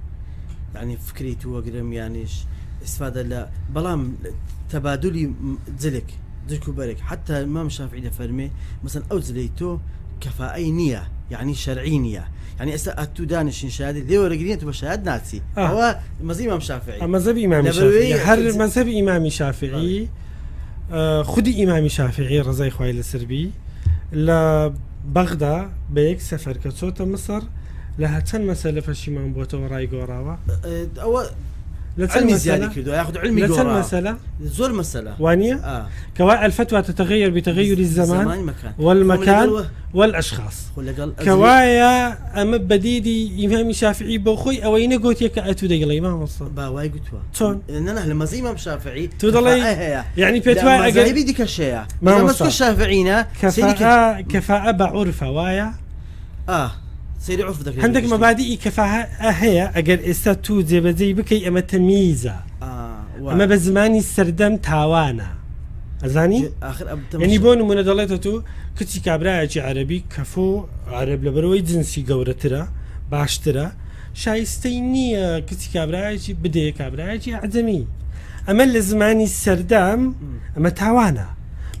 یعنی فکری تو وەگرم یانیش استفادە لە بەڵام تەبادلی جلک جلک و بەرگ حتا ئیمام شافعی دەفەرمێ مەسەن ئەو جلەی تۆ کەفائەی نییە یعنی شەرعی نییە یعنی ئێستا ئەتوو دانیشین شایەدی لێ وەرەگرین تو بە شایەد ناچی ئەوە مەزهەبی ئیمام شافعی مەزهەبی ئیمامی شافعی هەر مەزهەبی ئیمامی شافعی خودی ئیمامی شافعی ڕزای خوای لەسەر بی لە بەغدا بە یەک سەفەر کە چۆتە مسڕ لە هەچەند مەسەلە پەشیمان بۆتەوە ڕای گۆڕاوە ئەوە لە چەند علمی زیادی کردووە یاخود علمی لە چەند مەسەلە زۆر مەسەلە وانە کەوا الفتوى تتغير بتغير الزمان والمكان والأشخاص کەوایە ئەمە بەدیدی ئیمامی شافعی بۆ خۆی ئەوەی نەگوتیە کە ئەتوو دەیڵێی مامۆستا با وای گوتووە چۆن نە لە مەزی ئیمام شافعی تو دەڵێی هەیە یعنی پێت وایە ئەگەر مەزاهیبی دیکەش هەیە مامۆستا مامۆستا شافعینە سەیری کە کەفاءە کەفاءە بە عورفە وایە ئا سەیری عورف دەکرێت هەندێک بەگشتی. مەبادیئی کەفاءە هەیە ئەگەر ئێستا تو جێبەجێی بکەی ئەمە تەمیزە ئا وایە. ئەمە بە زمانی سەردەم تاوانە ئەزانی ئاخر ئەم یعنی بۆ نمونە دەڵێتە تو کچی کابرایەکی عەرەبی کەفۆ عەرەب لەبەرەوەی جنسی گەورەترە باشترە شایستەی نییە کچی کابرایەکی بدەیە کابرایەکی ئەعجەمی ئەمە لە زمانی سەردەم ئەمە تاوانە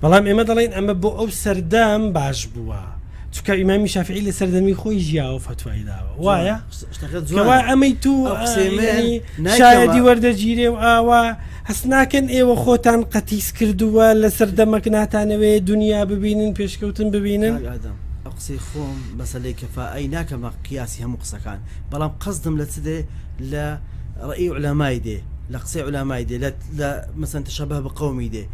بەڵام ئێمە دەڵێن ئەمە بۆ ئەو سەردەم باش بووە چونکە ئیمامی شافعی لە سەردەمی خۆی ژیاوە فەتوای داوە وایە کەوا ئەمەی تو شایەدی وەردەگیرێ و ئاوا هەست ناکەن ئێوە خۆتان قەتیس کردووە لە سەردەمەک ناتانەوێ دنیا ببینن پێشکەوتن ببینن ئەو قسەی خۆم مەسەلەی کەفائەی ناکەمە قیاسی هەموو قسەکان بەڵام قەزدم لە چ دێ لە ڕئی علەمای دێ لە قسەی علەمای دێ لە مەسەن تشەبه بقەومی دێ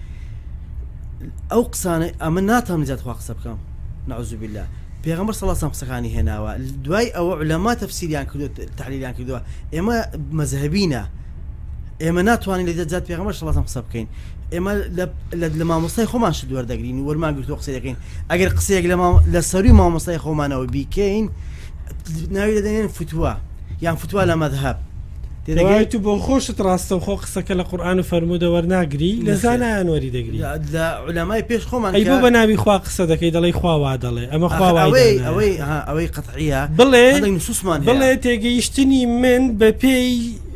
ئەو قسانەی ئەمە ناتوانم زیاد خوا قسە بکەم نعوذ بالله پێغەمبەر صلی الله علیه و قسەکانی هێناوە دوای ئەوە علەما تەفسیریان کردو تحلیلیان کردووە ئێمە مەزهەبینە. ئێمە ناتوانین لە دەجات پێغەمبەر صلی الله قسە بکەین ئێمە لە مامۆستای خۆمان شت وەردەگرین و وەرمان گرتووە قسە دەکەین ئەگەر قسەیەک لە سەروی مامۆستای خۆمانەوە بیکەین ناوی دەدەنێن فتووا یان فتووا لە مەذهب تێدەگەیت تو بۆ خۆشت ڕاستەوخۆ قسەکە لە قورئان و فەرموودە وەرناگری لە زانایان وەری دەگری لە عولەمای پێش خۆمان ئەی بۆ بە ناوی خوا قسە دەکەی دەڵێی خوا وا دەڵێ ئەمە خوا وای ئەوەی ئەوەی ئەوەی قەتعیە بڵێ نصوصمان بڵێ تێگەیشتنی من بە پێی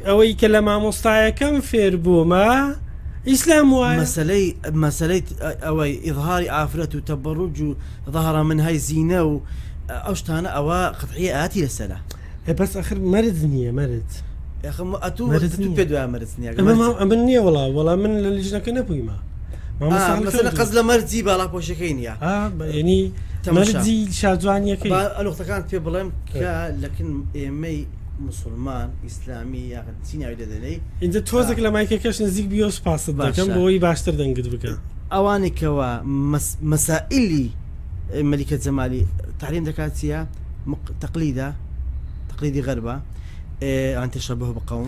ئەوەی کە لە مامۆستایەکەم فێر بوومە ئیسلام وایە مەسەلەی مەسەلەی ئەوەی ئیظهاری ئافرەت و تەبەڕوج و ظهر منهای زینە و ئەو شتانە ئەوە قەتعیە ئاتی لەسەرە ئێ بەس ئەخر مەرج نییە مەرج ئەخم ئەتوو مەرج ئەتوو نییە. پێت وایە مەرج نییە ئەمە ما- ئەمن نییە وەڵا وەڵا من لە لیژنەکە نەبوویمە مامۆستا مەسەلە هەڵکەوت قەز لە مەرجی باڵاپۆشەکەی نییە ئا یعنی تەماشا. مەرجی شاجوانیەکەی با نوختەکان پێ بڵێم کە لەکن ئێمەی مسلمان ئیسلامی یاخود چی ناوی لێدەنێی ئینجا تۆزێک لە مایکەکەش نزیک بیەوە سوپاست دەکەم باشە. بۆ ئەوەی باشتر دەنگت بکە ئەوانەی کەوا مەسائلی مەلیکە جەمالی تەعلیم دەکات چییە؟ تەقلیدە تەقلیدی غەربە ئەن تشبه بقوم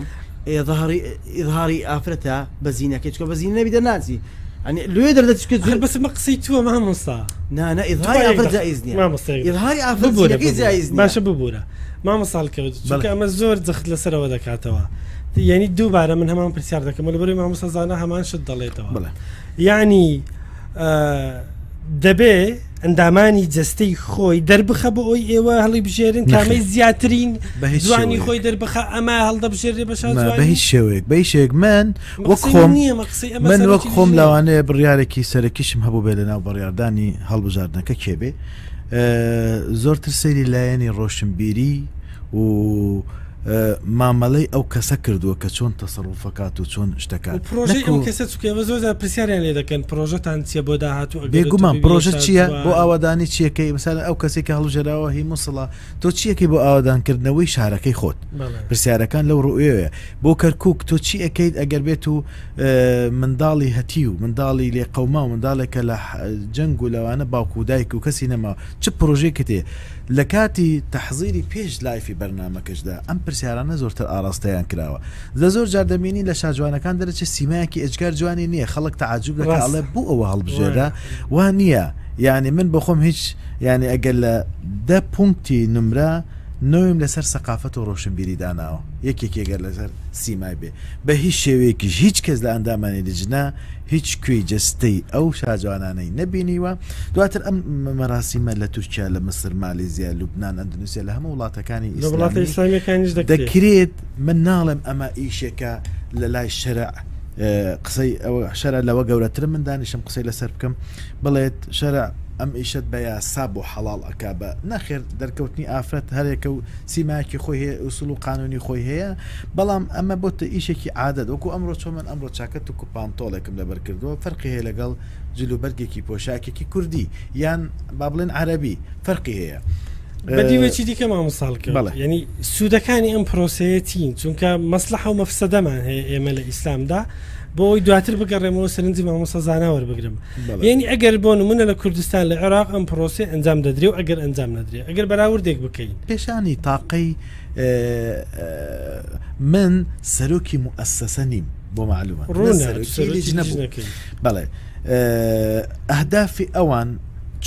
ظهری ئیظهاری ئافرەتە بە زینەکەی چکە بە زینە نەبی دەرناچی ئەنی لێ دەردەچکە هەر بەس مە قسەی تووە مامۆستا نا نا ئیظهاری ئافرەت جائز نییە مامۆستا ئیظهاری ئافرەت ببورە زینەکەی جائز نییە باشە ببورە مامۆستا هەڵکەوت چونکە ئەمە زۆر جەخت لەسەرەوە دەکاتەوە یعنی دووبارە من هەمان پرسیار دەکەم لەبەرەی مامۆستا زانا هەمان شت دەڵێتەوە بەڵێ. یعنی دەبێ ئەندامانی جەستەی خۆی دەربخە بۆ ئەوی ئێوە هەڵی بژێرن کامەی زیاترین جوانی خۆی دەربخە ئەمە هەڵدەبژێرێ بە بە هیچ شێوەیەک بە هیچ شێوەیەک من وەک خۆم من وەک خۆم لەوانەیە بڕیارێکی سەرەکیشم هەبوو بێ لەناو بڕیاردانی هەڵبژاردنەکە کێ بێ زۆرتر سەیری لایەنی ڕۆشنبیری و مامەلەی ئەو کەسە کردووە کە چۆن تەسەروفەکات و چۆن شتەکات پرۆژەی ئەو کەسە چونکە ئێوە زۆر جار پرسیاریان لێ دەکەن پرۆژەتان چییە بۆ داهاتوو ئەگەر بێگومان تۆ ببیە پرۆژە چییە شاجوان؟ بۆ ئاوادانی چیەکەی مثلا ئەو کەسێک کە هەڵبژێراوە هی موسڵە تۆ چیەکەی بۆ ئاوادانکردنەوەی شارەکەی خۆت بەڵێ. پرسیارەکان لەو ڕوویەوەیە بۆ کەرکوک تۆ چی ئەکەیت ئەگەر بێت و منداڵی هەتیو منداڵی لێقەوما و منداڵێکە لە جەنگ و لەوانە باوک و دایک و کەسی نەماوە چ پرۆژەیەکت هەیە لە کاتی تەحزیری پێش لایفی بەرنامەکەشدا ئەم پرسیارانە زۆرتر ئاڕاستەیان کراوە. لە زۆر جار دەبینین لە شاجوانەکان دەرەچێ سیمایەکی ئێجگار جوانی نییە خەڵک تەعەجوب دەکا ڕاستە. ئەڵێ بۆ ئەوە هەڵبژێرا وا نییە یانی من بۆخۆم هیچ یانی ئەگەر لە دە پونکتی نمرە نۆیم لەسەر سەقافەت و ڕۆشنبیری داناوە یەکێکی گەر لەسەر سیمای بێ بە هیچ شێوەیەکیش هیچ کەس لە ئەندامانی لجنە هیچ کوێی جەستەی ئەو شاجوانانەی نەبینیوە، دواتر ئەم مەراسیمە لە تورکیا، لە میسر، مالیزیا، لوبنان، ئەندونیسیا، لە هەموو وڵاتەکانی لە وڵاتە ئیسلامی ئیسلامیەکانیش دەکرێت. دەکرێت، من ناڵێم ئەمە ئیشێکە لە لای شەرع قسەی ئەوە شەرع لەوە گەورەترە من دانیشم قسەی لەسەر بکەم بڵێت شەرع ئەم ئیشەت بە یاسا بۆ حەڵاڵ ئەکا بە نەخێر دەرکەوتنی ئافرەت هەرێکە و سیمایەکی خۆی هەیە ئوسوڵ و قانونی خۆی هەیە بەڵام ئەمە بۆتە ئیشێکی عادەت وەکو ئەمڕۆ چۆن من ئەمڕۆ چاکەتێک و پانتۆڵێکم لەبەر کردووە فەرقی هەیە لەگەڵ جل و بەرگێکی پۆشاکێکی کوردی یان با بڵێن عەرەبی فەرقی هەیە. بە دیوێکی دیکە مامۆستا هەڵکەوت بەڵێ. یعنی سوودەکانی ئەم پرۆسەیە چین چونکە مەسلحە و مەفسەدەمان هەیە ئێمە لە ئیسلامدا بۆ ئەوەی دواتر بگەڕێمەوە سەرنجی مامۆستا زانا وەربگرم بەڵێ. یعنی ئەگەر بۆ نمونە لە کوردستان لە عێراق ئەم پرۆسەیە ئەنجام دەدرێ و ئەگەر ئەنجام نەدرێ ئەگەر بەراوردێک بکەین پێشانی تاقەی من سەرۆکی موئەسەسە نیم بۆ مەعلومە ڕوونە سەرۆکی سەرۆکی لیژنە بووم لیژنەکەی. بەڵێ ئەهدافی ئەوان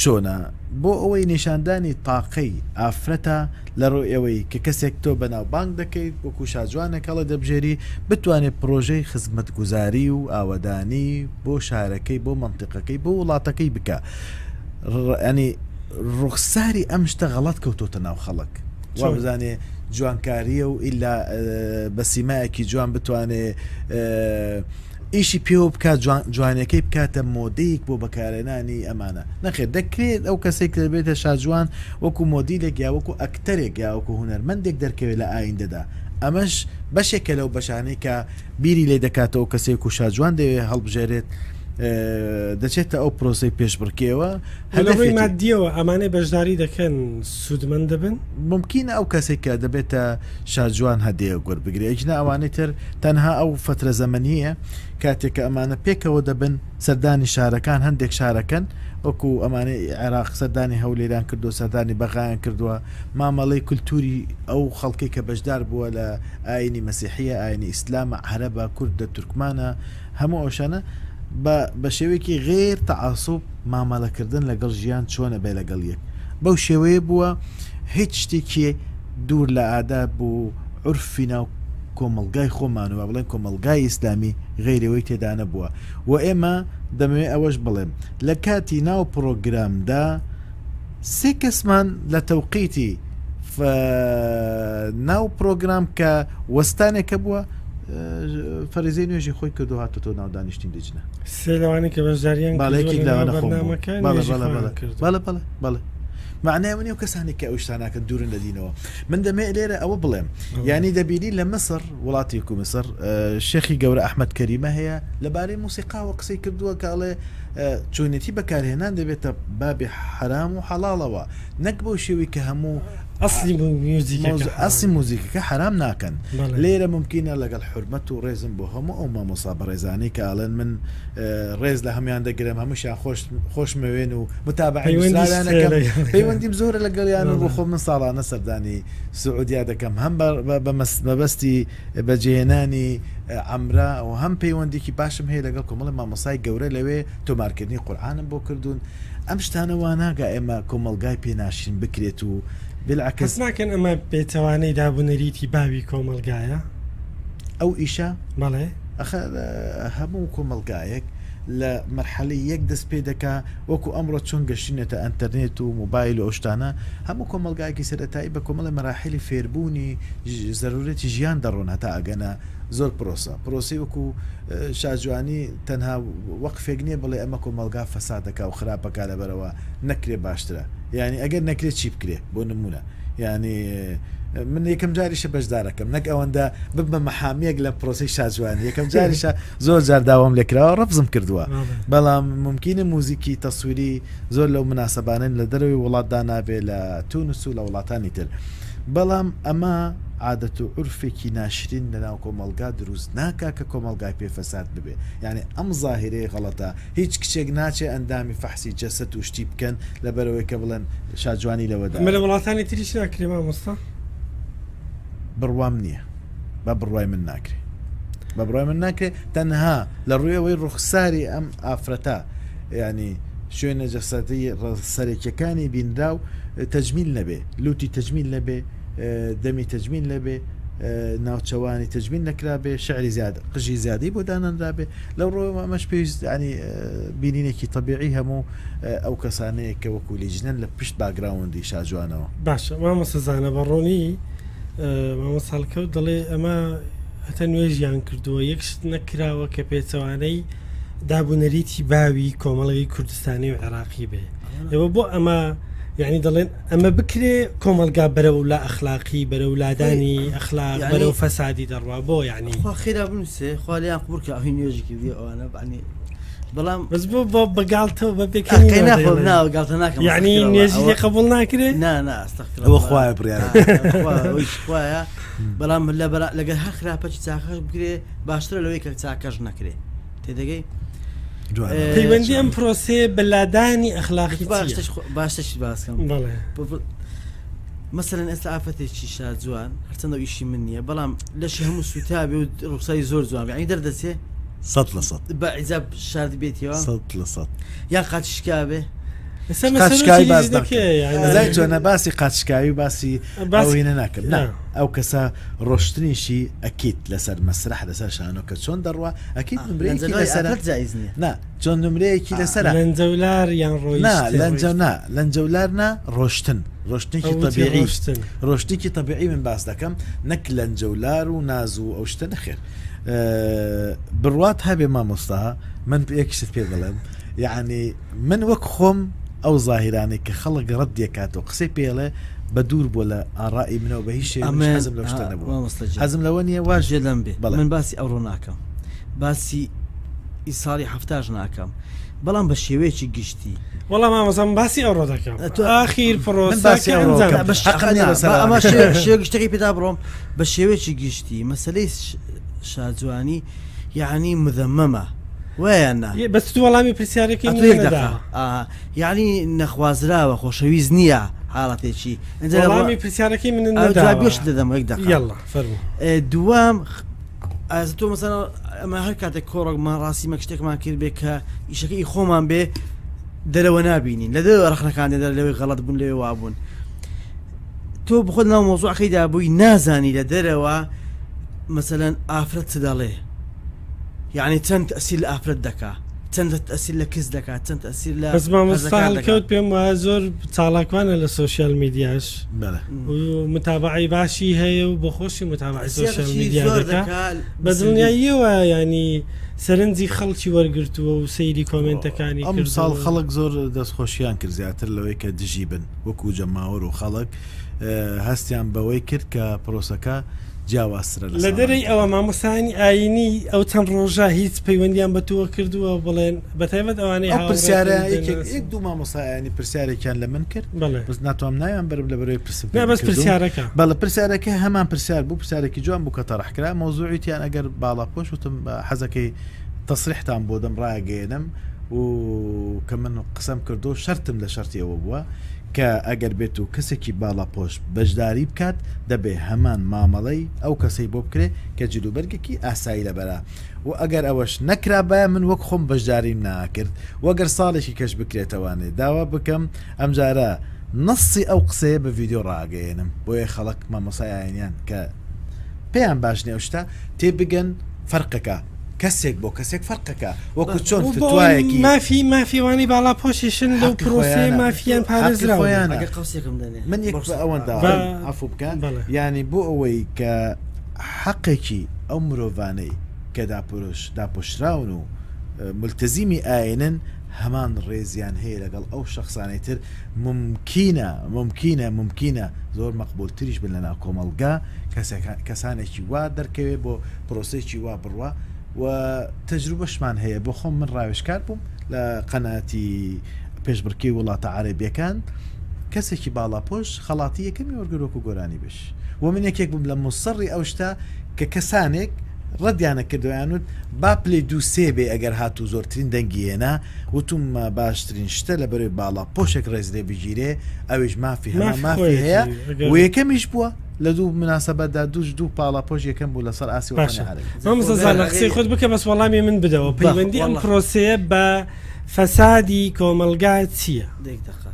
چۆنە بۆ ئەوەی نیشاندانی تاقەی ئافرەتە لە ڕووی ئەوەی کە کەسێک تۆ بەناوبانگ دەکەیت وەکو شاجوانێک هەڵە دەبژێری بتوانێت پرۆژەی خزمەتگوزاری و ئاوەدانی بۆ شارەکەی بۆ مەنتیقەکەی بۆ وڵاتەکەی بکا ینی ڕوخساری ئەم شتە غەڵەت کەوتۆتە ناو خەڵک وا بزانێ جوانکاریە و ئیلا بە سیمایەکی جوان بتوانێ ئیشی پێوە بکات جوانەکەی بکاتە مۆدەیەک بۆ بەکارێنانی ئەمانە نەخێر دەکرێت ئەو کەسێک دەبێتە شاجوان وەکو مۆدیلێک یا وەکو ئەکتەرێک یا وەکو هونەرمەندێک دەرکەوێت لە ئایندەدا ئەمەش بەشێکە لەو بەشانەی کە بیری لێ دەکاتەوە کەسێک و شاجوان دەوێت هەڵبژێرێت. دەچێتە ئەو پرۆسەی پێشبڕکێوە. لە ڕووی مادیەوە ئەمانەی بەشداری دەکەن سوودمەند دەبن؟ مومکینە ئەو کەسێک کە دەبێتە شاجوان هەدیەک وەربگرێ، ئەگینا ئەوانەی تر تەنها ئەو فەترە زەمەنییە کاتێک کە ئەمانە پێکەوە دەبن سەردانی شارەکان هەندێک شارەکەن وەکو ئەمانەی عێراق سەردانی هەولێریان کردووە سەردانی بەغایان کردووە مامەڵەی کولتوری ئەو خەڵکەی کە بەشدار بووە لە ئاینی مەسیحیە ئاینی ئیسلامە عەرەبە کوردە تورکمانە هەموو ئەو شتانە بە بە شێوەیەکی غێر تەعاسوب مامەلەکردن لەگەڵ ژیان چۆن ئەبێ لەگەڵ یەک بەو شێوەیە بووە هیچ شتێکی دوور لە ئاداب و عورفی ناو کۆمەڵگای خۆمان و با بڵێن کۆمەڵگای ئیسلامی غەیرەوەی تێدا نەبووە و ئێمە دەمەوێ ئەوەش بڵێم لە کاتی ناو پڕۆگرامدا سێ کەسمان لە تەوقیتی ناو پرۆگرام کە وەستانێکە بووە فەریزەی نوێژی خۆی کردو هاتۆتەوە ناو دانیشتین لیجنە. سێ لەوانەی کە بەشداریان بەڵێ کردووە یەکێک لە ناو لەوانە خۆم بووم. بەرنامەکە بەڵێ نوێژی بەڵێ خۆیان بەڵێ کردووە. بەڵێ بەڵێ بەڵێ مەعنای ئەوە نییە ئەو کەسانەی کە ئەو شتانە ئەکەن دوورن لە دینەوە من دەمەوێت لێرە ئەوە بڵێم بەڵێ. یانی دەبینی لە میسڕ وڵاتی وەکو میسڕ شێخی گەورە ئەحمەد کەریمە هەیە لەبارەی مۆسیقاوە قسەی کردووە کە ئەڵێ چۆنێتی بەکارهێنان دەبێتە بابی حەرام و حەڵاڵەوە نەک بەو شێوەی کە هەموو ئەسلی میوزیکەکە ئەسلی موزیکەکە حەرام ناکەن لێرە مومکینە لەگەڵ حورمەت و ڕێزم بۆ هەموو ئەو مامۆسا بەڕێزانەی کە ئەڵێن من ڕێز لە هەموان دەگرم هەمووشیان خۆش خۆشمەوێن و متابعەی نووسراویان ئەکەم پەیوەندیم زۆرە لەگەڵیان و بۆ خۆم من ساڵانە سەردانی سعودیا دەکەم هەم بە مەبەستی بەجێهێنانی عەمرە و هەم پەیوەندیکی باشم هەیە لەگەڵ کۆمەڵی مامۆسای گەورە لەوێ تۆمارکردنی قورئانم بۆ کردوون ئەم شتانە وا ناگا ئێمە کۆمەڵگای پێ ناشرین بکرێت و بالعکس. هەست ناکەن ئەمە پێچەوانەی دابونەریتی باوی کۆمەڵگایە؟ ئەو ئیشە؟ بەڵێ. ئەخە هەموو کۆمەڵگایەک لە مەرحەلەی یەک دەست پێ دەکا وەکو ئەمڕۆ چۆن گەشتینەتە ئەنتەرنێت و مۆبایل و ئەو شتانە هەموو کۆمەڵگایەکی سەرەتایی بە کۆمەڵی مەراحیلی فێربوونی زەرورەتی ژیان دەڕۆن هەتا ئەگەنە زۆر پرۆسە پرۆسەی وەکو شاجوانی تەنها وەقفێک نیە بڵێ ئەمە کۆمەڵگا فەسادەکا و خراپەکا لەبەرئەوە نەکرێ باشترە یانی ئەگەر نەکرێ چی بکرێ بۆ نمونە یانی من یەکەم جاریشە بەشدارەکەم نەک ئەوەندە ببمە مەحامیەک لە پرۆسەی شاجوانی یەکەم جاریشە زۆر جار داوام لێکراوە ڕەفزم کردووە بەڵام ممکنە موزیکی تەسویری زۆر لەو مناسبانەن لە دەرەوەی وڵاتدا نابێ لە تونس و لە وڵاتانی تر بەڵام ئەمە عادەت و عورفێکی ناشرین لەناو کۆمەڵگا دروست ناکا کە کۆمەڵگای پێ فەساد ببێ یانی ئەم زاهیرەی غەڵەتە هیچ کچێک ناچێ ئەندامی فەحسی جەسەت و شتی بکەن لەبەرئەوەی کە بڵێن شاجوانی لەوەدایە. ئەمە لە وڵاتانی تریش ناکرێ مامۆستا؟ بڕوام نییە بە بڕوای من ناکرێ بە بڕوای من ناکرێ تەنها لە ڕووی ئەوەی ڕوخساری ئەم ئافرەتە ینی شوێنە جەسەتی سەرەکیەکانی بینراو تەجمیل نەبێ لوتی تەجمیل نەبێ دەمی تەجمیل نەبێ ناوچەوانی تەجمیل نەکرابێ شعری زیاد قژی زیادەی بۆ دانەنرابێ لەو ڕووەوە ئەمەش پێویست ینی بینینێکی تەبیعی هەموو ئەو کەسانەیە کە وەکو لیژنەن لە پشت باگراوندی شاجوانەوە. باشە مامۆستا زانا بە ڕوونی مامۆستا هەڵکەوت دەڵێ ئەمە هەتا نوێژیان کردووە یەک شت نەکراوە کە پێچەوانەی دابونەریتی باوی کۆمەڵگەی کوردستانی و عێراقی بێ ئێوە بۆ ئەمە یعنی دەڵێن ئەمە بکرێ کۆمەڵگا بەرەو لا ئەخلاقی بەرەو لادانی ئەخلاق بەرەو فەسادی دەڕوا بۆ یعنی خوا خێرا بنووسێ خوا لێیان قبوڵ کە ئەوی نوێژی کردی ئەوانە بەعنی بەڵام بەس بۆ بۆ بەگاڵتەوە بە پێکەنینەوە ناخۆ دەڵێن. نا گاڵتە ناکەم یعنی ئەستەغفیرەڵڵا. نوێژی لێ ئەوە- قبوڵ ناکرێ نا نا ئەستەغفیرەڵڵا. ئەوە خوایە بڕیارە. خوا ئەوەیش خوایە بەڵام لە بەرا- لەگەر هەر خراپەکی چاکەش بکرێ باشترە لەوەی کە چاکەش نەکرێ تێدەگەی پەیوەندی ئەم پرۆسەیە بە لادانی ئەخلاقی چییە؟ باشتش باسکەم بەڵێ مەسەلەن ئێستا ئافرەتێکی شاجوان هەرچەندە ئیشی من نییە بەڵام لەشی هەموو سووتابێ و ڕوخساری زۆر جوان بێ یعنی دەردەچێ 100% بە عیجاب شارد بێتەوە 100% یان قاچشکا بێ ئێستا قاچشکاوی مەسەلەی باس دەکێ ناکەم زای چۆنە باسی قاچشکاوی و باسی باس ئەوینە ناکەم نا ئەو کەسە ڕۆشتنیشی ئەکید لەسەر مەسرح لەسەر شانۆ کە چۆن دەڕوا ئەکید نمرەیەکی لەنجەلای لەسەرە ئافرەت جایز نییە نا چۆن نمرەیەکی لەسەرە لەنجەولار یان نا ڕۆیشتن لەنجە نا لەنجەولار نا ڕۆشتن ڕۆشتنێکی ئەو وتی تەبیعی ڕۆشتن ڕۆشتنێکی تەبیعی من باس دەکەم نەک لەنجەولار و ناز و ئەو شتە نەخێر بڕوات هەبێ مامۆستا من یەک شت پێ دەڵێم یعنی من وەک خۆم ئەو زاهیرانەی کە خەڵک ڕەدیەکاتەوە قسەی پێڵێ بە دوور بووە لە ئاڕائی منەوە بە هیچ شێوەیەک منیش حەزم لەو شتە نەبووە مامۆستا گیان حەزم لەوە نییە واش جێ لەم بێ بەڵێ من باسی ئەوڕۆ ناکەم باسی. ئی ساڵی حەفتاش ناکەم بەڵام بە شێوەیەکی گشتی. وەڵا مامۆستا من باسی ئەوڕۆ دەکەم تۆ- ئاخیر من پرۆسە باسی کە ئەوڕۆ ئەنجام دەکەم. بە حەقم نییە لەسەر ئەمە ئەوانە. شێوە گشتەکەی پێدا بڕۆم بە شێوەیەکی گشتی مەسلەی شاجوانی یعنی مذمەمە وایە نا یە- بەس تو وەڵامی پرسیارەکەی ئەتۆ من یەک دەقە نەداوە. ئا، یعنی نەخوازراوە خۆشەویست نییە حاڵەتێکی ئینجا لە وەڵامی پرسیارەکەی من ئەو جوابیش نەداوە دەدەم یەک دەقە یەڵا فەرموو ئێ، دووەم خ- ئەز تۆ مەسەلەن ئەمە هەر کاتێک کۆڕێکمان ڕاستی مەک شتێکمان کرد بێ کە ئیشەکە ئی خۆمان بێ دەرەوە نابینین لە دەرەوە ڕەخنەکان دێن لەوەی غەڵەت بوون لەوێ وابوون تۆ بخۆت ناو مۆزوعەکەیدا بووی نازانی لە دەرەوە مەسەلەن ئافرەت چ دەڵێ یعنی چەند تەسیر لە ئافرەت دەکا چەند تەسیر لە کز دەکات چەند تەسیر لە بەس مامۆستا هەرزەکار دەکا. هەڵکەوت پێم وایە زۆر چالاکوانە لە سۆشیال میدیاش بەڵێ. و متابعەی باشی هەیە و بۆ خۆشی متابعەی سۆشیال تەسیرێکی میدیا زۆر دەکا دەکا بە دڵنیاییەوە ینی سەرنجی خەڵکی وەرگرتووە و سەیری کۆمێنتەکانی ئەم کردووە. ساڵ خەڵک زۆر دەستخۆشیان کرد زیاتر لەوەی کە دژی بن وەکو جەماوەر و خەڵک هەستیان بەوەی کرد کە پرۆسەکە جیاوازترە لە لە دەرەی ساڵانی ئەوە مامۆستایانی ئایینی ئەو چەند ڕۆژە هیچ پەیوەندیان بە تۆوە کردووە بڵێن بە تایبەت ئەوانەی ئەو هاوڕێتن پرسیارە یەکێک دەناسن؟ یەک دوو مامۆستایانی پرسیارێکیان لە من کرد بەڵێ. بەس ناتوانم ناویان بەرم لە بەرەوەی پرسم نا بەس پێ نەکردوون. پرسیارەکە. بەڵێ پرسیارەکە هەمان پرسیار بوو پرسیارێکی جوان بوو کە تەڕح کرا مەوزوعی تیان ئەگەر باڵاپۆش وتم حەزەکەی تەسریحتان بۆ دەم ڕاگەیەنم و کە من قسەم کردو شەرتم لە شەرتی ئەوە بووە کە ئەگەر بێت و کەسێکی باڵاپۆش بەشداری بکات دەبێ هەمان مامەڵەی ئەو کەسەی بۆ بکرێ کە جلوبەرگێکی ئاسایی لەبەرە و ئەگەر ئەوەش نەکرابایە من وەک خۆم بەشداریم ناکرد و گەر ساڵێکی کەش بکرێتەوانێ داوا بکەم ئەمجارە نەسی ئەو قسەیە بە ڤیدیۆ ڕاگەیەنم بۆیە خەڵک مامۆستای ئاینیان کە پێیان باش نیە ئەو شتە تێبگەن فەرقەکە کەسێک بۆ کەسێک فەرقەکە وەکو چۆن فتوایەکی مافی مافی وانی باڵا پۆشیشن لەو حەقی پرۆسەیە خۆیانە. مافیان حەقی پارێزراوە خۆیانە. ئەگەر قەوسێکم دەنێ من یەک بۆ بە ئەوەندا با- عەفو بکە بەڵێ. یعنی بۆ ئەوەی کە حەقێکی ئەو مرۆڤانەی کە داپۆش داپۆشراون و ملتەزیمی ئاینن هەمان ڕێزیان هەیە لەگەڵ ئەو شەخسانەی تر مومکینە مومکینە مومکینە زۆر مەقبولتریش بن لەناو کۆمەڵگا کەسێک کەسانێکی وا دەرکەوێ بۆ پرۆسەیەکی وا بڕوا و تەجروبەشمان هەیە بۆ خۆم من ڕاوێژکار بووم لە قەناتی پێشبڕکێی وڵاتە عەرەبیەکان کەسێکی باڵاپۆش خەڵاتی یەکەمی وەرگرت وەکو گۆرانی بێژ و من یەکێک بووم لە موسڕی ئەو شتە کە کەسانێک ڕەدیانە کردەوە یان وت با پلەی دوو سێ بێ ئەگەر هاتوو زۆرترین دەنگی هێنا وتومە باشترین شتە لە بەرەی باڵا پۆشێک ڕێز لێ بگیرێ ئەویش مافی هەمان مافی مافی خۆیەتی هەیە ئەگەر و یەکەمیش بووە لە دوو مناسبەتدا دووش دوو پاڵا پۆش یەکەم بوو لەسەر ئاستی وەتەنی باشە عەرەبی. مامۆستا زانا قسەی خۆت بکە بەس وەڵامی من بدەوە پەیوەندی ئەم والله. پرۆسەیە بە فەسادی کۆمەڵگا چییە؟ دەیک دەقە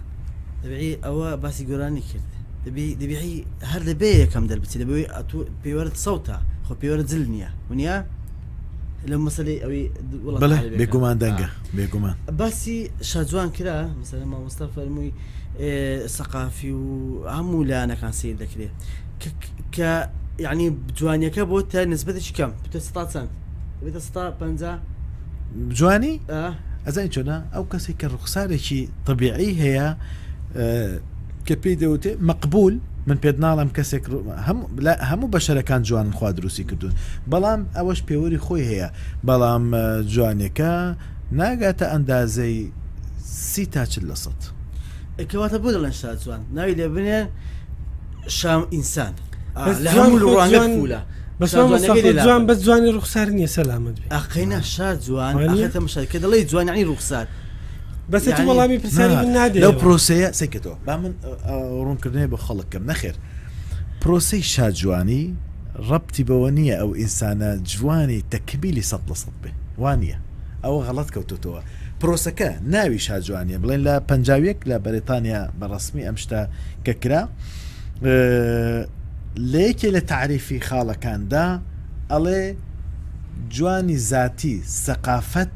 دەبیعی ئەوە باسی گۆرانی کرد دەبی دەبیعی هەر دەبێ یەکەم دەربچێت دەبێ ئەتوو پێوەرت سەوتە خۆ پێوەرت جل نییە ونیە لە مەسەلەی ئەوەی وڵاتە بەڵێ عەرەبیەکان. بێگومان دەنگە بێگومان باسی شاجوان کرا مەسەلەن مامۆستا فەرمووی سەقافی و هەموو لایەنەکان سیر دەکرێت کە یعنی جوانیەکە بۆ تە نسبەتێکی کەم بتە ستا چەند بێتە ستا پ جوانی ئەزانی چۆنە ئەو کەسێک کە ڕوخسارێکی طبیعی هەیە کە پێی دەوتێ مەقبول من پێت ناڵم کەسێک هەموو بەشەرەکان جوانن خوا دروستی کردوون بەڵام ئەوەش پێوەری خۆی هەیە بەڵام جوانەکە ناگاتە ئەندازەی سی تا چل لە سەد. کەواتە بۆ دەڵێن شا جوان ناوی لێ بنێن شام ئینسان بەس لە جوان هەموو خۆ ڕوانگە جوان- فولە بەس شا مامۆستا جوانەکەی خۆ لێ جوان لابەن. بەس جوانی ڕوخسار نییە سەلامەت بێ ئەقەینا شا جوان وانیە؟ ئاخر تەماشا کە دەڵێی جوان یعنی ڕوخسار بەس تو یعنی- وەڵامی پرسیاری من نادەیەوە. لەو پرۆسەیە سەیکەتەوە با من ڕوونکردنەوەی بۆ خەڵک کەم نەخێر پرۆسەی شاجوانی ڕەبتی بەوە نییە ئەو ئینسانە جوانی تەکمیلی سەد لە سەد بێ وا نییە ئەوە غەڵەت کەوتۆتەوە پرۆسەکە ناوی شاجوانیە بڵێن لە 51 لە بەریتانیا بە ڕەسمی ئەم شتە کە کرا لە یەکێ لە تەعریفی خاڵەکاندا ئەڵێ جوانی زاتی سەقافەت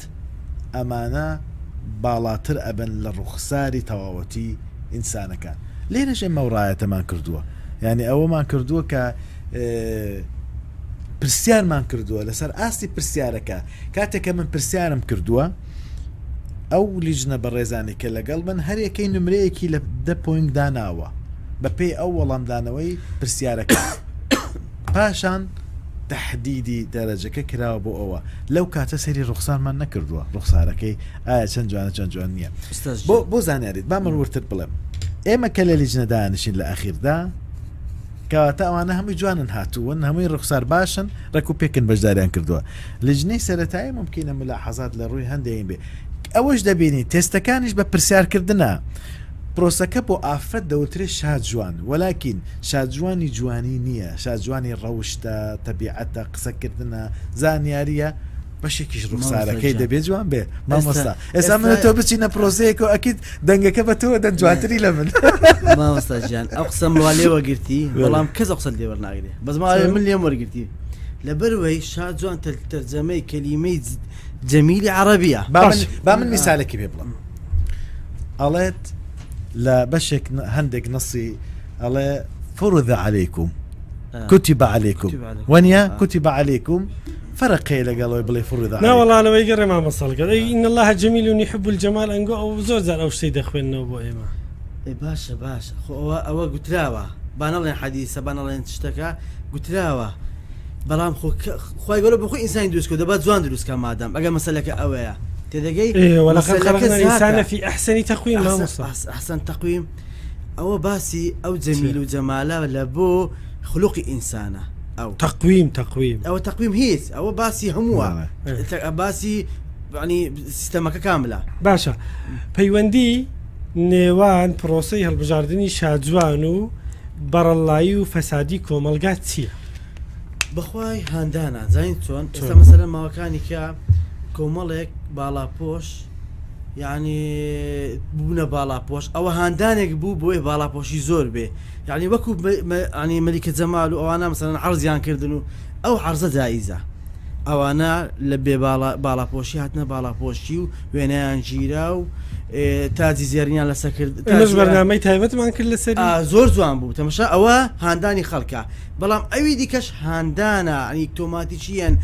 ئەمانە باڵاتر ئەبن لە ڕوخساری تەواوەتی ئینسانەکان لێرەش ئێمە ئەو ڕایەتەمان کردووە یعنی ئەوەمان کردووە کە پرسیارمان کردووە لەسەر ئاستی پرسیارەکە کاتێک کە من پرسیارم کردووە ئەو لیژنە بەڕێزانی کە لەگەڵ من هەرێکەی نمرەیەکی لە دە پۆینت داناوە بەپێی ئەو وەڵامدانەوەی پرسیارەکە پاشان تەحدیدی دەرەجەکە کراوە بۆ ئەوە لەو کاتە سەیری ڕوخسارمان نەکردووە ڕوخسارەکەی ئایا چەند جوانە چەند جوان نییە بۆ بۆ زانیاریت با من ورتر بڵێم ئێمە کە لە لیجنە دانیشین لە ئەخیردا کەواتە ئەوانە هەمووی جوانن هاتوون هەمووی ڕوخسار باشن ڕێک و پێکن بەشداریان کردووە لیجنەی سەتایی ممکنە ملاحەزات لە ڕووی هەندێک بێ ئەوەش دەبینی تێستەکانیش بە پرسیارکردە پرۆسەکە بۆ ئافرەت دەوترێت شاجوان وەلاکین شاجوانی جوانی نییە شاجوانی ڕەوشتە تەبیعەتە قسەکردنە زانیاریە بەشێکیش ڕوخسارەکەی دەبێ جوان بێ مامۆستا ئێستا من تۆ بچینە پرۆسەیەک و ئەکید دەنگەکە بە تۆ دەن جوانتری لە من مامۆستا گیان ئەو قسەم وا لێ وەگرتی بەڵام کەس ئەو قسەت لێ وەرناگرێ بەس ما من لێم وەرگرتی لەبەروەی شا جوان تەرجەمەی کەلیمەی جەمیلی عەڕەبیە با من میسالێکی پێ بڵێم ئەڵێت لە بەشێک هەندێک نەسی ئەڵێ فرض عليكم كتب عليكم وەنیە كتب عليكم فرق هەیە لەگەڵەوەی بڵێ فرض نا وەڵا لەوەی گەڕێ مامەسەڵگەر ئەی إن الله جميل يحب الجمال ئەنگۆ ئەو زۆر جار ئەو شتەی دەخوێننەوە بۆ ئێمە باشە باشە خۆ ئەوە ئەوە گوتراوە با نەڵێن حەدیسە با نەڵێن شتەکە گوتراوە بەڵام خۆ خوای گەورە بۆ خۆی ئینسانی دروست کردووە با جوان دروست کا مادام ئەگەر مەسەلەکە ئەوەیە تێدەگەی إيه ولقد مەسەلەکە خلقنا الإنسان زاتە في أحسن تقويم أحسن مامۆستا أحسن أحسن تقويم ئەوە باسی ئەو چی جەمیل و جەمالە لە بۆ خلوقی ئینسانە ئەو تقويم تقويم ئەوە تقویم هیچ ئەوە باسی هەمووە بەڵێ. إيه. باسی ینی سیستەمەکە کاملە باشە پەیوەندی نێوان پرۆسەی هەڵبژاردنی شاجوان و بەڕەڵایی و فەسادی کۆمەڵگا چییە؟ بەخوای هاندانە زانین چۆن ئێستا چۆن؟ مەسەلەن ماوەکانی کە کۆمەڵێک باڵاپۆش یعنی بوونە باڵاپۆش ئەوە هاندانێک بوو بۆیە باڵاپۆشی زۆر بێ یعنی وەکو ینی مەلیکە جەمال و ئەوانە مەسەلەن عەرزیان کردن و ئەو عەرزە جائیزە ئەوانە لە بێ باڵاپۆشی هاتنە باڵاپۆشی و وێنەیان گیرا و تاجی زێرینیان لەسەر کرد ئێمەش بەرنامەی تایبەتمان کرد لەسەری زۆر جوان بوو تەمەشا ئەوە هاندانی خەڵکە بەڵام ئەوی دیکەش هاندانە ئەنی تۆماتیکیەن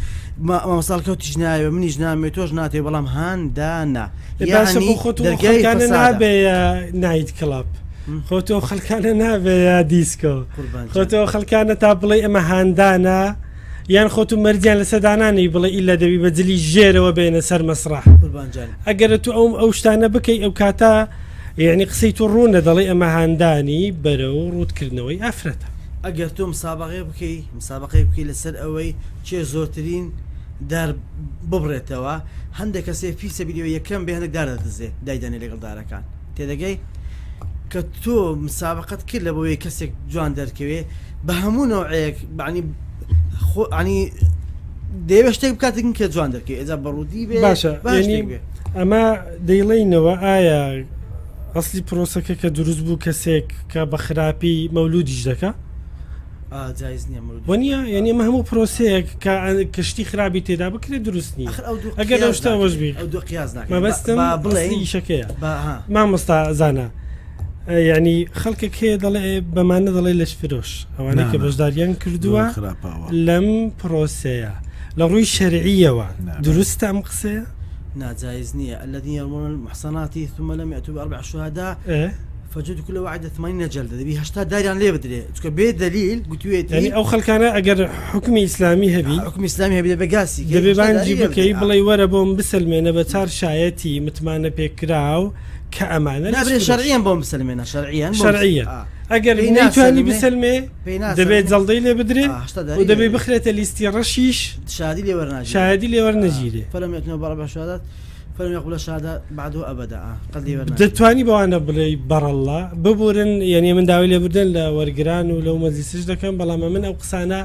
مامۆستا کەوتیش ناوێ منیش نامێ تۆش ناتێ بەڵام هاندانە باشە بۆ یعنی خۆت و دەرگای خەڵکانە فەسادە نابێ night club خۆ تۆ خەڵکانە نابێ یا دیسکۆ قوربان خۆ گیان تۆ خەڵکانە تا بڵێ ئەمە هاندانە یان خۆت و مەرجیان لەسەر دانانی بڵێ ئیلا دەبی بە جلی ژێرەوە بێنە سەر مەسرح قوربان جان ئەگەر تو ئەو ئەو شتانە بکەی ئەو کاتە یعنی قسەی تو ڕوونە دەڵێ ئەمە هاندانی بەرەو ڕووتکردنەوەی ئافرەتە. ئەگەر تۆ مسابەقەیە بکەی مسابەقەی بکەی لەسەر ئەوەی کێ زۆرترین دار ببڕێتەوە هەندێک کەسێ فی سەبیلی یەکەم بێ هەندێک دار دەدزێ دایدەنێ لەگەڵ دارەکان تێدەگەی کە تۆ مسابقەت کرد لە بۆی کەسێک جوان دەرکەوێ بە هەموو نەوعەیەک بەعنی خۆ عنی دەیەوێ شتێک بکات کە جوان دەرکەوێ ئێجا بەڕوودی بێ باشە باش یعنی شتێک بێ ئەمە دەیڵێینەوە ئایا ئەسلی پرۆسەکە کە دروست بوو کەسێک کە بە خراپی مەولودیش دەکا جایز نییە مەولود وەنیە یعنی ئەمە هەموو پرۆسەیەک کە کە شتی خراپی تێدا بکرێت دروست نییە ئەخر ئەو دوو ئەگەر ئەو قیاس شتە ئەوەش ناکرێ بی ئەو دوو قیاس ناکرێ مەبەستم با بڵێین ئەسلی ئیشەکەیە با ها مامۆستا زانا یعنی خەڵکێک هەیە دەڵێ بەمانە دەڵێ لەش فرۆش ئەوانەی نا کە نا. بەشداریان کردووە زۆر خراپەوە لەم پرۆسەیە لە ڕووی شەرعیەوە نا. دروستە ئەم قسەیە ناجایز نییە الذين يرمون المحصنات ثم لم يأتوا بأربع شهداء ئێ؟ فجلدوا كل واحد 80 جلدة دەبی 80 داریان لێ بدرێ چونکە بێ دەلیل گوتوێتی یعنی ئەو خەڵکانە ئەگەر حکمی ئیسلامی هەبی حکم ئیسلامی هەبی دەبێ گاسی کەی، دەبێ 80 داری بانگی لێ بکەی بدرێ. بڵێ وەرە بۆم بسەلمێنە بە چار شایەتی متمانە پێکراو کە ئەمانە نابرێ لەش فرۆش. شەرعیان بۆم بسەلمێنە شەرعیان بۆم شەرعیە. آه. ئەگەر پێی نەیتوانی ناسەلمێ، بسەلمێ پێی ناسەلمێ. دەبێت جەڵدەی لێ بدرێ آه، 80 داری و لێ دەبێ بدرێ. بخرێتە لیستی ڕەشیش شادی لێ وەرناگیرێ. شایەدی لێ وەرنەگیرێ. فلم يأتوا بأربع شهادات فلم يقبل شهادة بعده أبدا آه. قد لێ وەرناگیرێ. دەتوانی بەوانە بڵێ بەڕەڵا ببورن یعنی من داوای لێبوردن لە وەرگران و لەو مەجلیسش دەکەم بەڵام من ئەو قسانە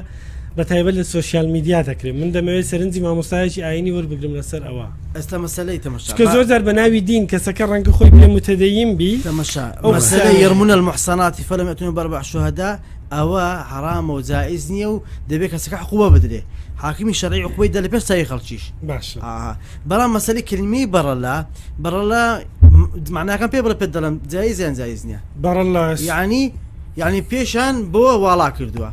بە تایبەت لە سۆشیال میدیا دەکرێت من دەمەوێت سەرنجی مامۆستایەکی ئاینی وەربگرم لەسەر ئەوە ئێستا مەسەلەی تەمەشا چونکە زۆر جار بە ناوی دین کەسەکە ڕەنگە خۆی پێ متدەین بی تەمەشا ئەو مەسەلەی قسانە. يرمون المحصنات فلم يأتون بأربع شهداء ئەوە حرامە و جائز نییە و دەبێت کەسەکە عقوبە بدرێ حاکمی شەرعی عقوبەی دە لە پێش چاوی خەڵکیش باشە آه. بەڵام مەسەلەی کلمی بەڕەلا بەڕەلا معناکان پێ بڵێ پێت دەڵێم جایز یان جایز نییە بەڕەڵا یعنی یعنی پێشان بۆ واڵا کردووە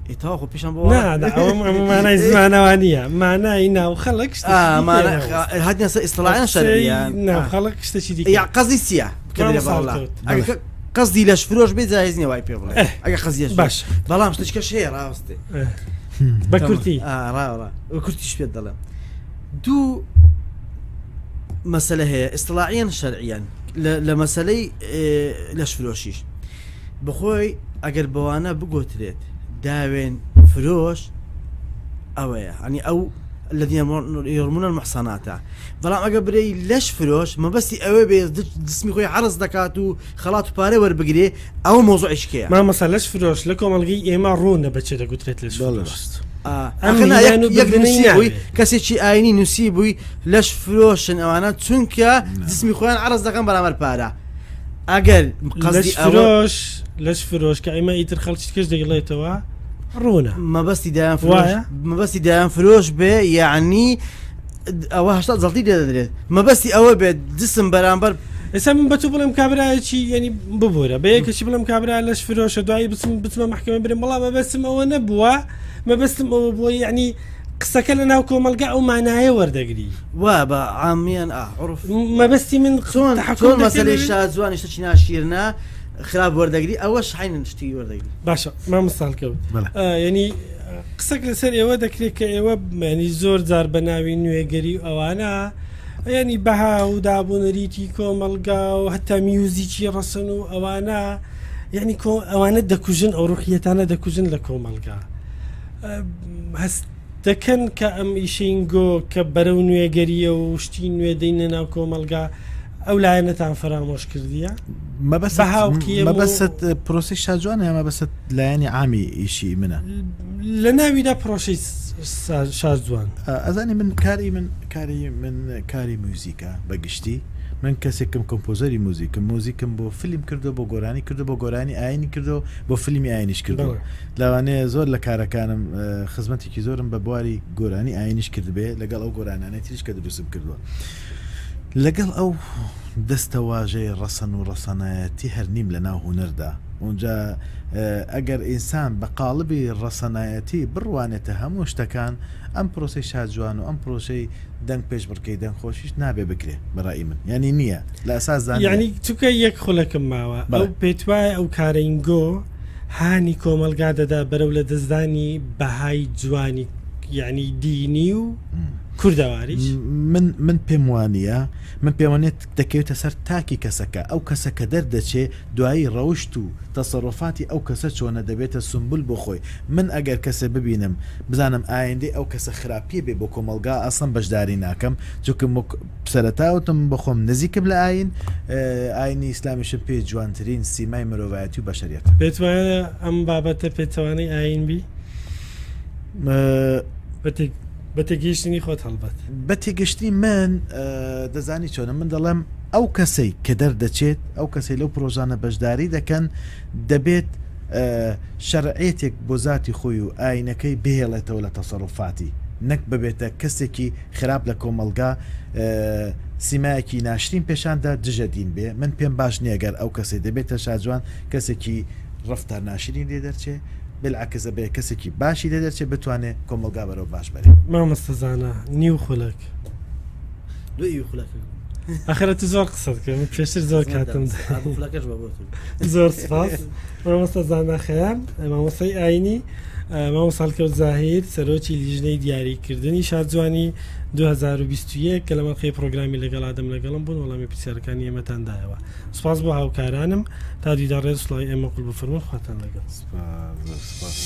ئێ تەواو خۆ پێشان بۆ نا نا، ئەوە ئەمە مانای زمانەوانیە مانای ناو خەڵک شتێکی آه، دیکەیە مانا مامۆستا. هاتنە سەر ئیسطلاحیان قسەی شەرعیان ناو آه. خەڵک شتێکی دیکەیە. یا قەزی چییە بکە مامۆستا بەڕەلا هەڵکەوت. ئەگەر قەزدی لەش فرۆش بێ جایز نییە وای پێ بڵێ ئێه. ئەگەر قەزدی لەش باش. بەڵام شتێکەش هەیە ڕاستێ ئێه. بە کورتی ڕا کورتیش پێت دەڵێم دوو مەسەلە هەیە ئیستڵاعیان شەرعیان لە مەسەلەی لەشفرۆشیش بەخۆی ئەگەر بەوانە بگۆترێت داوێن فرۆش ئەوەیە ئەنی ئەو الذين يرمون المحصنات بەڵام ئەگە برێی لەش فرۆش مەبەستی ئەوێ بێ جسمی خۆی عرض دەکات و خەڵات و پارە وەربگرێ ئەوە مەوزوعی شکەیە. مامۆستا لەش فرۆش لە کۆمەڵگەی ئێمە ڕوونە بە چێ دەگوترێت لەش بەڵێ فرۆش. ڕاست. ئەم ئەخ نا، هینان و یەک بردنەی نووسی بووی ناوێ. کەسێکی ئاینی نووسی بووی لەش فرۆشن ئەوانە چونکە جسمی خۆیان عەرز دەکەن بەرامبەر پارە ئەگەر قەزدی لەش ئەوە فرۆش لەش فرۆش کە ئێمە ئیتر خەڵکی کەش دەیڵێتەوە ڕوونە. مەبەستی دایان فرۆش وایە؟ مەبەستی دایان فرۆش بێ یعنی ئەوە 80 زەڵتی لێ دەدرێت مەبەستی ئەوە بێت جسم بەرامبەر ئێستا من بە تو بڵێم کابرایەکی یعنی ببوورە بە یەکەکی بڵێم کابرا لەش فرۆشە دوایی بچم بچمە محکمە برم بەڵام مەبەستم ئەوە نەبووە مەبەستم ئەوە بووە یعنی قسەکە لە ناو کۆمەڵگە ئەو مانایە وەردەگری وا بە عامیان ئا عرف مەبەستی من چۆن تحکم چۆن دەکەی مەسەلەی لەوێ؟ شازوانی شتێکی ناشیرنە خراپ وەردەگری ئەوەش حینن شتی وەردەگری باشە مامۆستا هەڵکەوت بەڵێ. یعنی قسەک لەسەر ئێوە دەکرێت کە ئێوە ینی زۆر جار بە ناوی نوێگەری و ئەوانە ینی بەها و دابوونەریتی کۆمەڵگا و هەتا میوزیکی ڕەسن و ئەوانە یعنی کۆ ئەوانە دەکوژن ئەو ڕوحیەتانە دەکوژن لە کۆمەڵگا هەست دەکەن کە ئەم ئیشینگۆ کە بەرەو نوێگەریە و شتی نوێ دەینە ناو کۆمەڵگا ئەو لایەنەتان فەرامۆش کردیە مەبەست بەها و قیەم و- مەبەست پرۆسی شاجوانە یا مەبەست لایەنی عامی ئیشی منە لە ناویدا پرۆشەی شاجوان ئەزانی من کاری من کاری من کاری موزیکە بە گشتی من کەسێکم کۆمپۆزەری موزیکم موزیکم بۆ فیلم کردو بۆ گۆرانی کردو بۆ گۆرانی ئاینی کردو بۆ فیلمی ئاینیش کردو بەڵێ. لەوانەیە زۆر لە کارەکانم خزمەتێکی زۆرم بە بواری گۆرانی ئاینیش کردبێ لەگەڵ ئەو گۆرانانەی تریش کە دروستم کردووە لەگەڵ ئەو دەستەواژەی ڕەسەن و ڕەسەنایەتی هەر نیم لە ناو هونەردا ئونجا ئەگەر ئینسان بە قاڵبی ڕەسەنایەتی بڕوانێتە هەموو شتەکان ئەم پرۆسەی شاجوان و ئەم پرۆسەی دەنگ پێشبڕکێی دەنگ خۆشیش نابێ بکرێ بە ڕای من یانی نییە لە ئەساسدا نییە. یانی چونکە یەک خولەکم ماوە بەڵێ. ئەو پێتوایە ئەو کارەینگۆ هانی کۆمەڵگا دەدا بەرەو لەدەستدانی بەهای جوانی یانی دینی و کوردەواریش؟ من من پێم وانییە من پێم وانییە دەکەوێتە سەر تاکی کەسەکە ئەو کەسە کە دەردەچێ دوایی ڕەوشت و تەسەروفاتی ئەو کەسە چۆنە دەبێتە سومبول بۆ خۆی من ئەگەر کەسێ ببینم بزانم ئایندەی ئەو کەسە خراپیە بێ بۆ کۆمەڵگا ئەسڵەن بەشداری ناکەم چونکە وەک سەرەتا وتم بۆ خۆم نزیکم لە ئاین ئاینی ئیسلامیشم پێ جوانترین سیمای مرۆڤایەتی و بەشەریەتە. پێت وایە ئەم بابەتە پێچەوانەی ئاین بی؟ بە تێگەیشتنی خۆت هەڵبەت. بە تێگەشتنی من دەزانی چۆنە من دەڵێم ئەو کەسەی کە دەردەچێت ئەو کەسەی لەو پرۆژانە بەشداری دەکەن دەبێت شەرعیەتێک بۆ زاتی خۆی و ئاینەکەی بهێڵێتەوە لە تەسەروفاتی نەک ببێتە کەسێکی خراپ لە کۆمەڵگا سیمایەکی ناشرین پێشاندا دژە دین بێ من پێم باش نییە گەر ئەو کەسەی دەبێتە شاجوان کەسێکی ڕەفتار ناشرین لێ دەرچێ بالعکس ئەبێ کەسێکی باشی لێ دەرچێ بتوانێ کۆمەڵگا بەرەو باش بەرێ. مامۆستا زانا نیو خولەک. دوو ئیو خولەک. ئەخرە تو زۆر قسەت کرد من پێشتر زۆر کاتم خولەکەش بە بۆ تو. زۆر سپاس مامۆستا زانا خەیام مامۆستای ئاینی مامۆستا هەڵکەوت زاهیر سەرۆکی لیژنەی دیاریکردنی شارجوانی 2021 کە لە مەڵقەی پرۆگرامی لەگەڵ ئادەم لەگەڵم بوون وەڵامی پرسیارەکانی ئێمەتان دایەوە سپاس بۆ هاوکارانم تا دیدار ڕێز سڵاوی ئێمە قبوڵ بفەرموون خواتان لەگەڵ. سپاس زۆر سپاس.